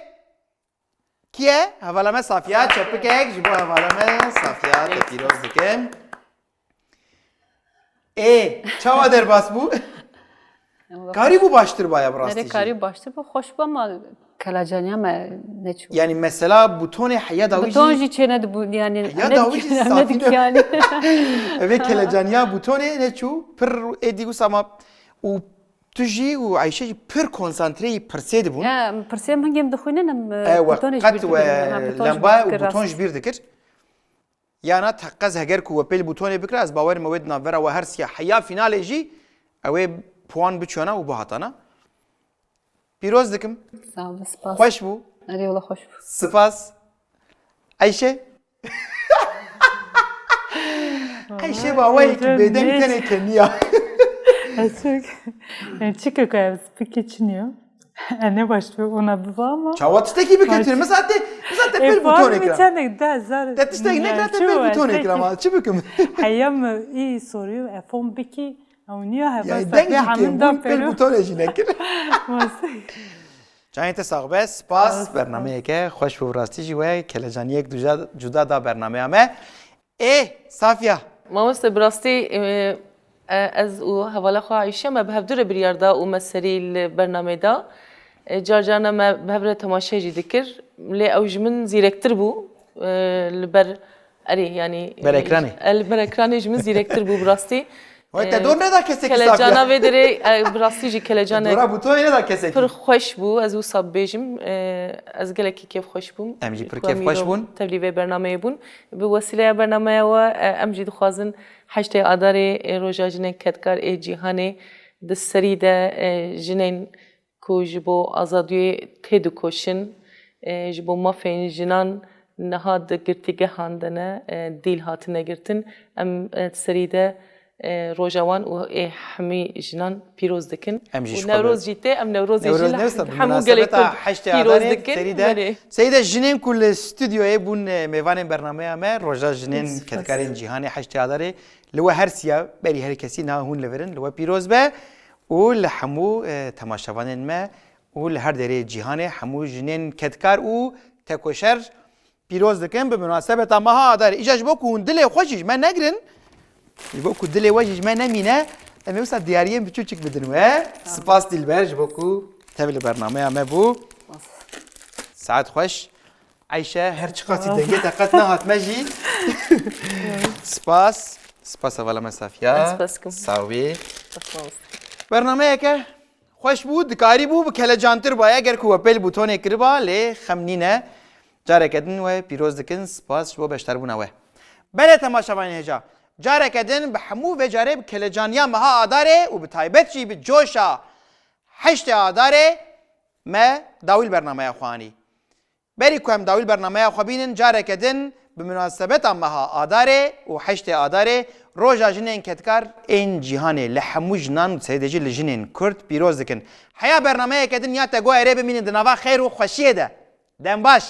Kî ye? Hevala me Safiya, çepikek ji bo hevala me Safiya, te pîroz dikim. Ê, çawa derbas bû? Karî bû baştir baya bi rastî Nerê jî. Karî baştir bû, xweş bû ama kelecaniya me neçû. Yani mesela butonê heya dawî Buton jî jî çê nedibû, yani Heya dawî jî safî ne- yani. Evê kelecaniya butonê neçû, pir êdî wisa ma û tu jî û Ayşe jî pir konsantreyî pirsê dibûn. Ya, pirsê min hingê min dixwînin, em, E, we butonê ji qet bîr we dikir. Ha, buton ji lemba bîr û dikir, buton rast. Ji bîr dikir. Yana teqez heger ku we pêl butonê bikira, ez bawer me wê di navbera we her siya heya fînalê jî ew ê puan biçûna û bihatana. Pîroz dikim. Sağ ol, spas. Xweş bû. Erê, wala xweş bû. Spas. Ayşe? Ayşe bawayê ki bêdeng tenê keniya. Ez çok, yani çi kökü ez peki çiniyor. E, ne başlıyor ona bir ama. Çawa tiştekî biketin? Mesela te, mesela te pêl butonê kira. Çendek de zar. Te tiştek nekira, te pêl butonê kira ama. Çi bikim? Heya mi iyi soruyor. E, fon biki. Ew niya heba. Ya deng jî kê bûn, pêl butonê jî nekir. Çayên te sax be, spas. Spas. Bernameyeke xweş bû, rastî jî we kelecaniyek cuda, cuda da bernameya me. Ê, Safiya. Mamoste, bi rastî, e, e, ez û hevala xwe Ayşe me bi hevdu re biryar da û me serî li bernameyê da. E, car carna me bi hev re temaşe jî dikir. Lê ew ji min zîrektir bû. E, li ber, erê, yani, Ber ekranê. E, li ber ekranê ji min zîrektir bû bi rastî. Wê te dor neda kesekî Safiya. Kelecana vê derê, e, bi rastî jî kelecanek Dora butonê neda kesekî. Pir xweş bû, ez wisa bibêjim. E, ez gelekî kêfxweş bûm. Em jî pir kêfxweş bûn. Tevlî vê bernameyê bûn. Bi wesîleya bernameya we, e, em jî dixwazin heştê Adarê, e, Roja Jinên Kedkar ê Cîhanê di serî de, e, jinên ku ji bo azadiyê têdikoşin, e, ji bo mafên jinan niha di girtîgehan de ne, e, dîl hatine girtin. Em, e, di serî de, e, roja wan û ê hemî jinan pîroz dikin. Em jî ji xwe Newroz jî tê, em Newrozê jî li hemû gelê Kurd pîroz dikin. Serî de, serî de jinên ku li stûdyoyê bûn, e, mêvanên bernameya me, Roja Jinên Kedkarên Cîhanê heştê Adarê, li we her siya berî her kesî niha hûn li vir in, li we pîroz be û li hemû, e, temaşevanên me û li her derê cîhanê hemû jinên kedkar û tekoşer pîroz dikin bi munasebeta meha Adarê. Îja ji bo ku hûn dilê xwe jî ji me negirin, ji bo ku dilê we jî ji me nemîne, em ê wisa diyariyên biçûçik bidin we. Spas Dilber ji bo ku tev li bernameya me bû. Saet xweş. Ayşe, her çiqasî dengê te qet nehat me jî. Spas. Spas hevala me Safiya. Ez spas dikim. Sawî. Spas. Bernameyeke xweş bû, dikarî bû, bi kelecantir baye, ger ku we pêl butonê kiriba, lê xem nîne. Careke din we pîroz dikin, spas ji bo beşdarbûna we. Belê temaşevanên hêja, careke din bi hemû vê carê bi kelecaniya meha Adarê û bi taybet jî bi coşa heştê Adarê me dawî li bernameya xwe anî. Berî ku em dawî li bernameya xwe bînin, careke din bi munasebeta meha Adarê û heştê Adarê, Roja Jinên Kedkar ên Cîhanê, li hemû jinan û di serî de jî li jinên Kurd pîroz dikin. Heya bernameyeke din ya te go erê bimînin di nava xêr û xweşiyê de. Dem baş.